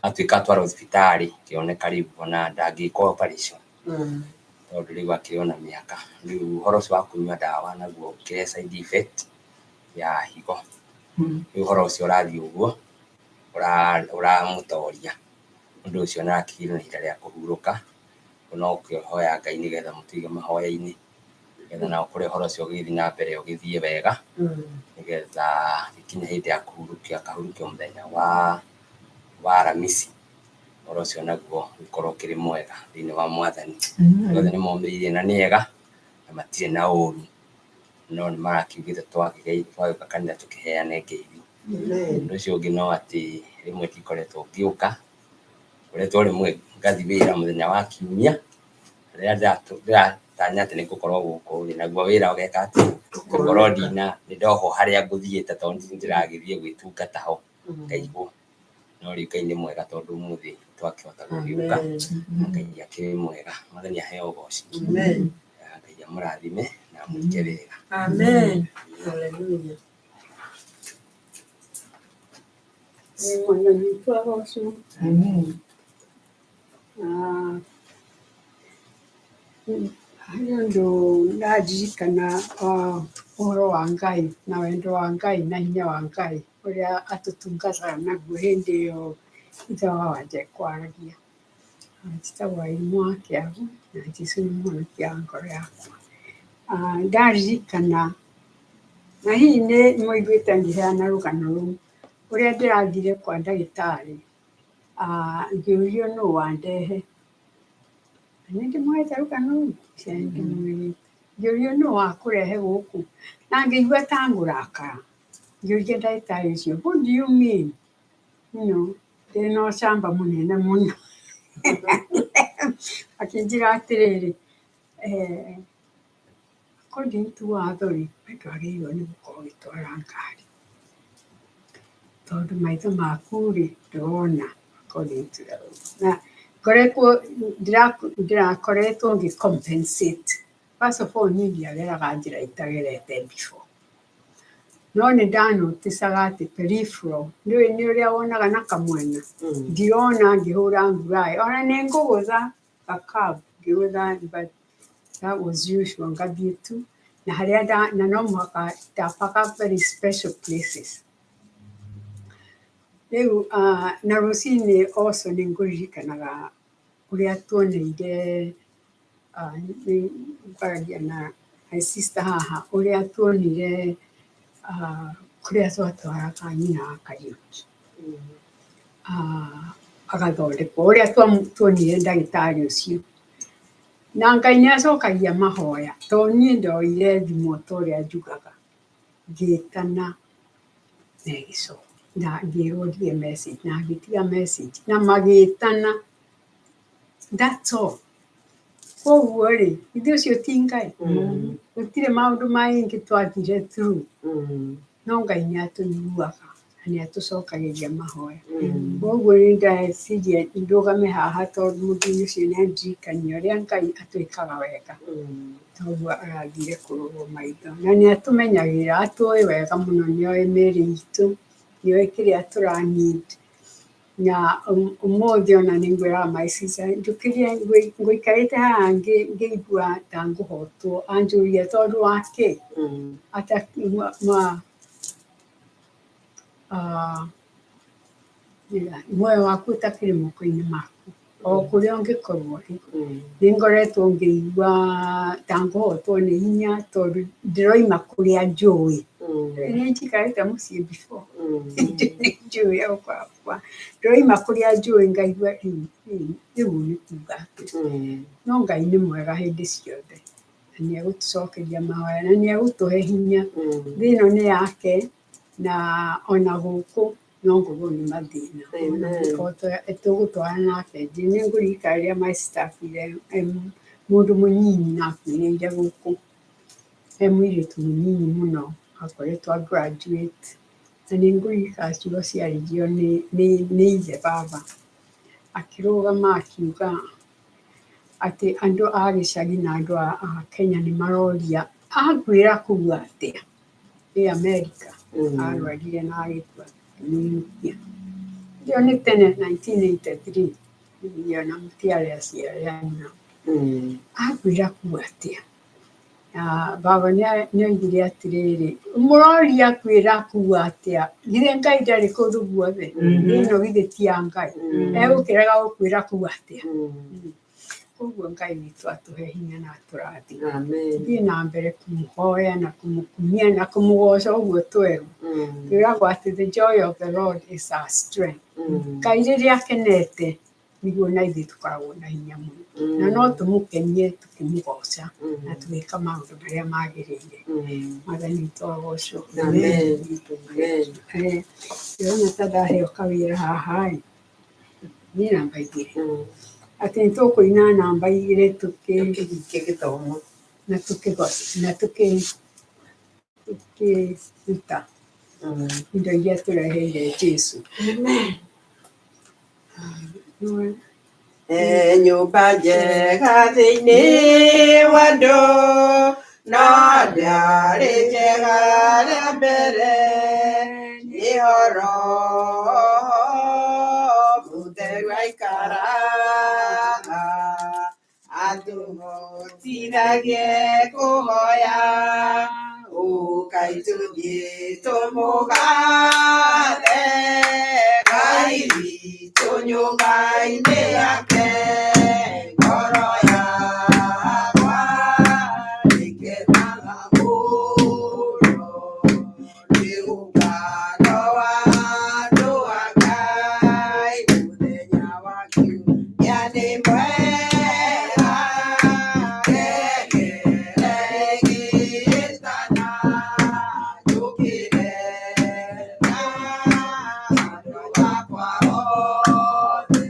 Speaker 4: atuĩka atwarwo thibitarĩ, kĩoneka rĩu ona ndangĩkwo operation. Tondũ rĩu akĩrĩ ona mĩaka. Rĩu ũhoro ũcio wa kũnyua ndawa naguo ũkĩrĩ side effect ya higo. Rĩu ũhoro ũcio ũrathiĩ ũguo ũramũtoria. Ũndũ ũcio nĩ arakĩgĩrwo na ihinda rĩa kũhurũka. No ũkĩhoya Ngai nĩgetha mũtũige mahoya-inĩ, nĩgetha na ũkore ũhoro ũcio ũgĩthiĩ na mbere ũgĩthiĩ wega, nĩgetha ĩkinye hĩndĩ ya kũhurũkio akahurũkio mũthenya wa Aramisi. Ũhoro ũcio naguo ũkorwo ũkĩrĩ mwega thĩinĩ wa Mwathani. Othe nĩ momĩrĩirie na nĩ ega na matirĩ na ũru, no nĩ marakiugĩte twagĩũka kanitha tũkĩheane ngeithi. Ũndũ ũcio ũngĩ no atĩ rĩmwe ndikoretwo ngĩũka, ngoretwo rĩmwe ngathiĩ wĩra mũthenya wa kiumia, rĩrĩa ndĩratanya atĩ nĩ ngũkorwo gũkũ rĩ, naguo wĩra ũgeka atĩ ngũkorwo ndina nĩ ndohwo harĩa ngũthiĩte tondũ ndĩragĩthiĩ gwĩtungata ho ngaigwo. No rĩu Ngai nĩ mwega tondũ ũmũthĩ twakĩhota gũgĩũka, na Ngai akĩrĩ mwega. Mwathani aheo ũgoci. Ngai amũrathime na amwĩke wega.
Speaker 5: Amen. Hallelujah.
Speaker 6: Mwathani witũ agocwo. Ah, harĩ ũndũ ndaririkana ũhoro wa Ngai na wendo wa Ngai na hinya wa Ngai ũrĩa atũtungataga naguo hĩndĩ ĩyo ithe wa Wanja ekwaragia. Njĩtagwo Irimũ wa Kĩagu na Jesũ nĩ mũhonokia wa ngoro yakwa. Ndaririkana na hihi nĩ mũiguĩte ngĩheana rũgano rũu ũrĩa ndĩrathire kwa ndagĩtarĩ, ngĩũrio nũ wandehe. Nĩ ndĩmũhete rũgano rũu? Ndimwĩrĩte. Ngĩũrio nũ wakũrehe gũkũ na ngĩigua ta ngũrakara. Ngĩũria ndagĩtarĩ ũcio, what do you mean? Ndĩna ũcamba mũnene mũno. Akĩnjĩra atĩrĩrĩ, according to watho rĩ, we ndwagĩrĩirwo nĩ gũkorwo ũgĩtwara ngari tondũ maitho maku rĩ, ndũrona according to the law. Na ngoretwo ndĩrakoretwo ngĩ compensate. First of all, niĩ ndiageraga njĩra itagerete before. No nĩ ndanoticaga atĩ peripheral, nĩũĩ nĩ ũrĩa wonaga na kamwena, ndirona ngĩhũra nguraĩ, ona nĩ ngũgũtha gacurve ngĩgũtha, but that was usual, ngathiĩ tu na harĩa na no mũhaka ndapaka very special places. Rĩu na rũcinĩ also nĩ ngũririkanaga ũrĩa tuoneire, nĩ ngwaragia na my sister haha, ũrĩa tuonire kũrĩa twatwaraga nyina wa Kariũki agathondekwo, ũrĩa tuonire ndagĩtarĩ ũcio. Na Ngai nĩ acokagia mahoya, tondũ niĩ ndoire thimũ ta ũrĩa njugaga, ngĩtana na ĩgĩcoka, na ngĩrwo ndige message na ngĩtiga message na magĩtana. That's all. Koguo rĩ, ithuĩ ũcio ti Ngai? Gũtirĩ maũndũ maingĩ twathire through, no Ngai nĩ atũiguaga na nĩ atũcokagĩria mahoya. Koguo nĩ ndeciria ndũgame haha tondũ mũthuri ũcio nĩ andirikania ũrĩa Ngai atwĩkaga wega. Toguo arathire kũrorwo maitho. Na nĩ atũmenyagĩrĩra, atũĩ wega mũno, nĩ oĩ mĩĩrĩ itũ, nĩ oĩ kĩrĩa tũra need. Na ũmũthĩ ona nĩ ngwĩraga my sister, njũkĩrie ngũikarĩte haha ngĩigua ta ngũhotwo, anjũria tondũ wa kĩ? Ata ma muoyo waku ũtakĩrĩ moko-inĩ maku o kũrĩa ũngĩkorwo rĩ. Nĩ ngoretwo ngĩigua ta ngũhotwo nĩ hinya tondũ ndĩroima kũrĩa njũĩ. Nĩ njikarĩte mũciĩ before, nĩ njũĩ gwakwa. Ndĩroima kũrĩa njũĩ ngaigua rĩu nĩ kuga atĩa. No Ngai nĩ mwega hĩndĩ ciothe na nĩ egũtũcokeria mahoya na nĩ egũtũhe hinya. Thĩ ĩno nĩ yake na ona gũkũ no ngorwo nĩ mathĩna. Tũgũtwarana nake. Nĩ ngũririkana rĩrĩa my sister akuire mũndũ mũnyinyi na akuĩrĩire gũkũ. E mũirĩtu mũnyinyi mũno, akoretwo a graduate. Na nĩ ngũririkana ciugo ciaririo nĩ ithe baba. Akĩrũgama akiuga atĩ andũ a gĩcagi na andũ a Kenya nĩ maroria akuĩra kũu atĩa? Ĩ Amerika, arwarire na agĩkua akĩmũinũkia. Ĩyo nĩ tene 1983, niĩ ona mũtiarĩ aciare anyu. Angwĩra kuga atĩa? Na baba nĩoigire atĩrĩrĩ, mũroria kwĩra kuga atĩa? Githĩ Ngai ndarĩ kũndũ guothe? Ĩno githĩ ti ya Ngai? Egũkĩrega gũkwĩra kuga atĩa? Koguo Ngai witũ atũhe hinya na atũrathime. Tũthiĩ na mbere kũmũhoya na kũmũkumia na kũmũgoca ũguo twerwo. Twĩragwo atĩ the joy of the Lord is our strength. Ngai rĩrĩa akenete nĩguo na ithuĩ tũkoragwo na hinya mũno. Na no tũmũkenie tũkĩmũgoca na tũgĩka maũndũ marĩa magĩrĩire. Mwathani witũ agocwo. Ndĩrona ta ndaheo kawĩra haha ĩ, niĩ namba igĩrĩ. Atĩ nĩ tũkũina namba igĩrĩ
Speaker 1: Tũkĩhingie gĩthomo.
Speaker 6: Na tũkĩgoca na tũkĩruta indo iria tũreheire Jesũ.
Speaker 1: Nyũmba njega thĩinĩ wa andũ no ndĩarĩ njega rĩa mbere nĩho Roho Mũtheru aikaraga atũhotithagie kũhoya ũkai tũthiĩ tũmũgathe Ngai witũ nyũmba-inĩ yake ngoro yakwa ĩkenaga mũno nĩ ũngano wa andũ a Ngai mũthenya wa kiumia nĩ mwega ngengere ĩgĩtana njũkĩre na andũ akwa othe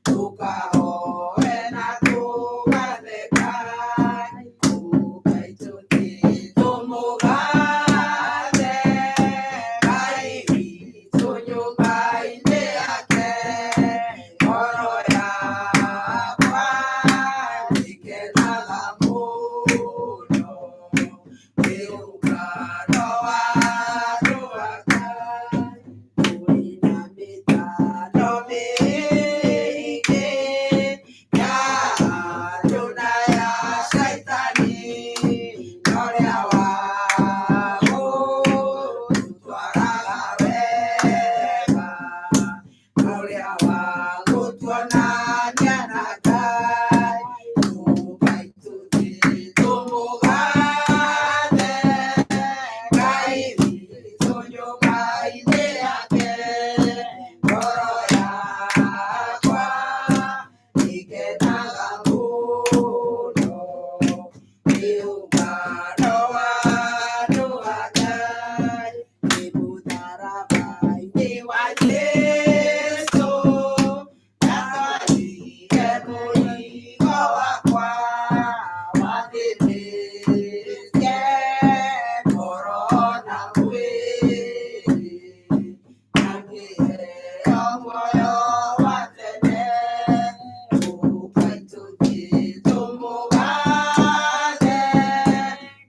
Speaker 1: tũkahoe na tũgathe Ngai ũkai tũthiĩ tũmũgathe Ngai witũ nyũmba-inĩ yake ngoro yakwa ĩkenaga mũno nĩ ũngano wa andũ a Ngai kũrĩ na mĩtano mĩingĩ ya andũ na ya Caitani no ũrĩa wa gũtũtwaraga wega ũrĩa wa gũtuonania na Ngai ũkai tũthiĩ tũmũgathe Ngai witũ nyũmba-inĩ yake ngoro yakwa ĩkenaga mũno nĩ ũngano wa andũ a Ngai nĩ mũtharaba-inĩ wa Jesũ ndatwarire mũrigo wakwa wathĩnĩtie ngoro na mwĩrĩ na ngĩheo muoyo wa tene ũkai tũthiĩ tũmũgathe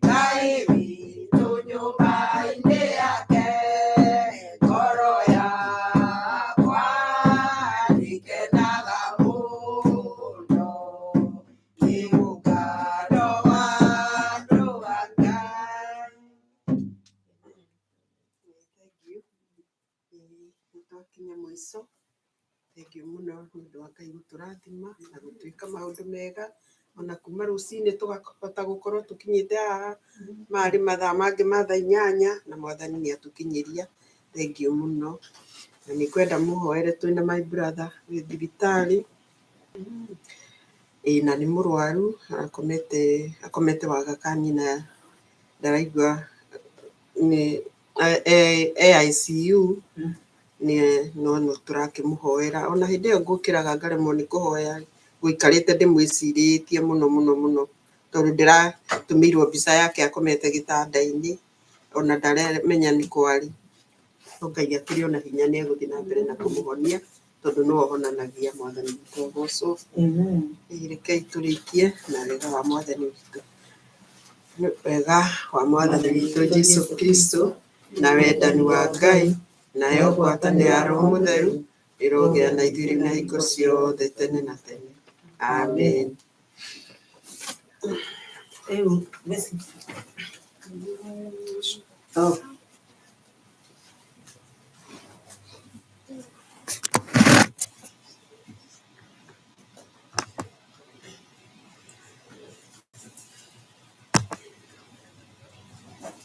Speaker 1: Ngai witũ nyũmba-inĩ yake ngoro yakwa ĩkenaga mũno nĩ ũngano wa andũ a Ngai. Thank you. Nĩ twakinya mũico. Thank you mũno nĩ ũndũ wa Ngai gũtũrathima na gũtwĩka maũndũ mega ona kuma rũcinĩ tũgakĩhota gũkorwo tũkinyĩte haha marĩ mathaa mangĩ ma thaa 8 na mwathani nĩ atũkinyĩria. Thank you mũno na nĩ ngwenda mũhoere twĩna my brother wĩ thibitarĩ ĩĩ na nĩ mũrwaru akomete wagakani na ndaraigua nĩ e ICU nĩ no no tũrakĩmũhoera ona hĩndĩ ĩyo ngũkĩraga ngaremwo nĩ kũhoya ngũikarĩte ndĩmwĩcirĩtie mũno mũno mũno tondũ ndĩratũmĩirwo mbica yake akomete gĩtanda-inĩ ona ndaramenya nĩ kwarĩ no Ngai akĩrĩ ona hinya nĩ egũthiĩ na mbere na kũmũhonia tondũ nĩwe ũhonanagia mwathani witũ agocwo. Rekei tũrĩkie na wega wa mwathani witũ wega wa mwathani witũ Jesũ Kristo na wendani wa Ngai nayo ngwatanĩro ya Roho Mũtheru ĩrogĩa na ithuĩ rĩu na hingo ciothe tene na tene. Amen.
Speaker 5: Rĩu. Oh.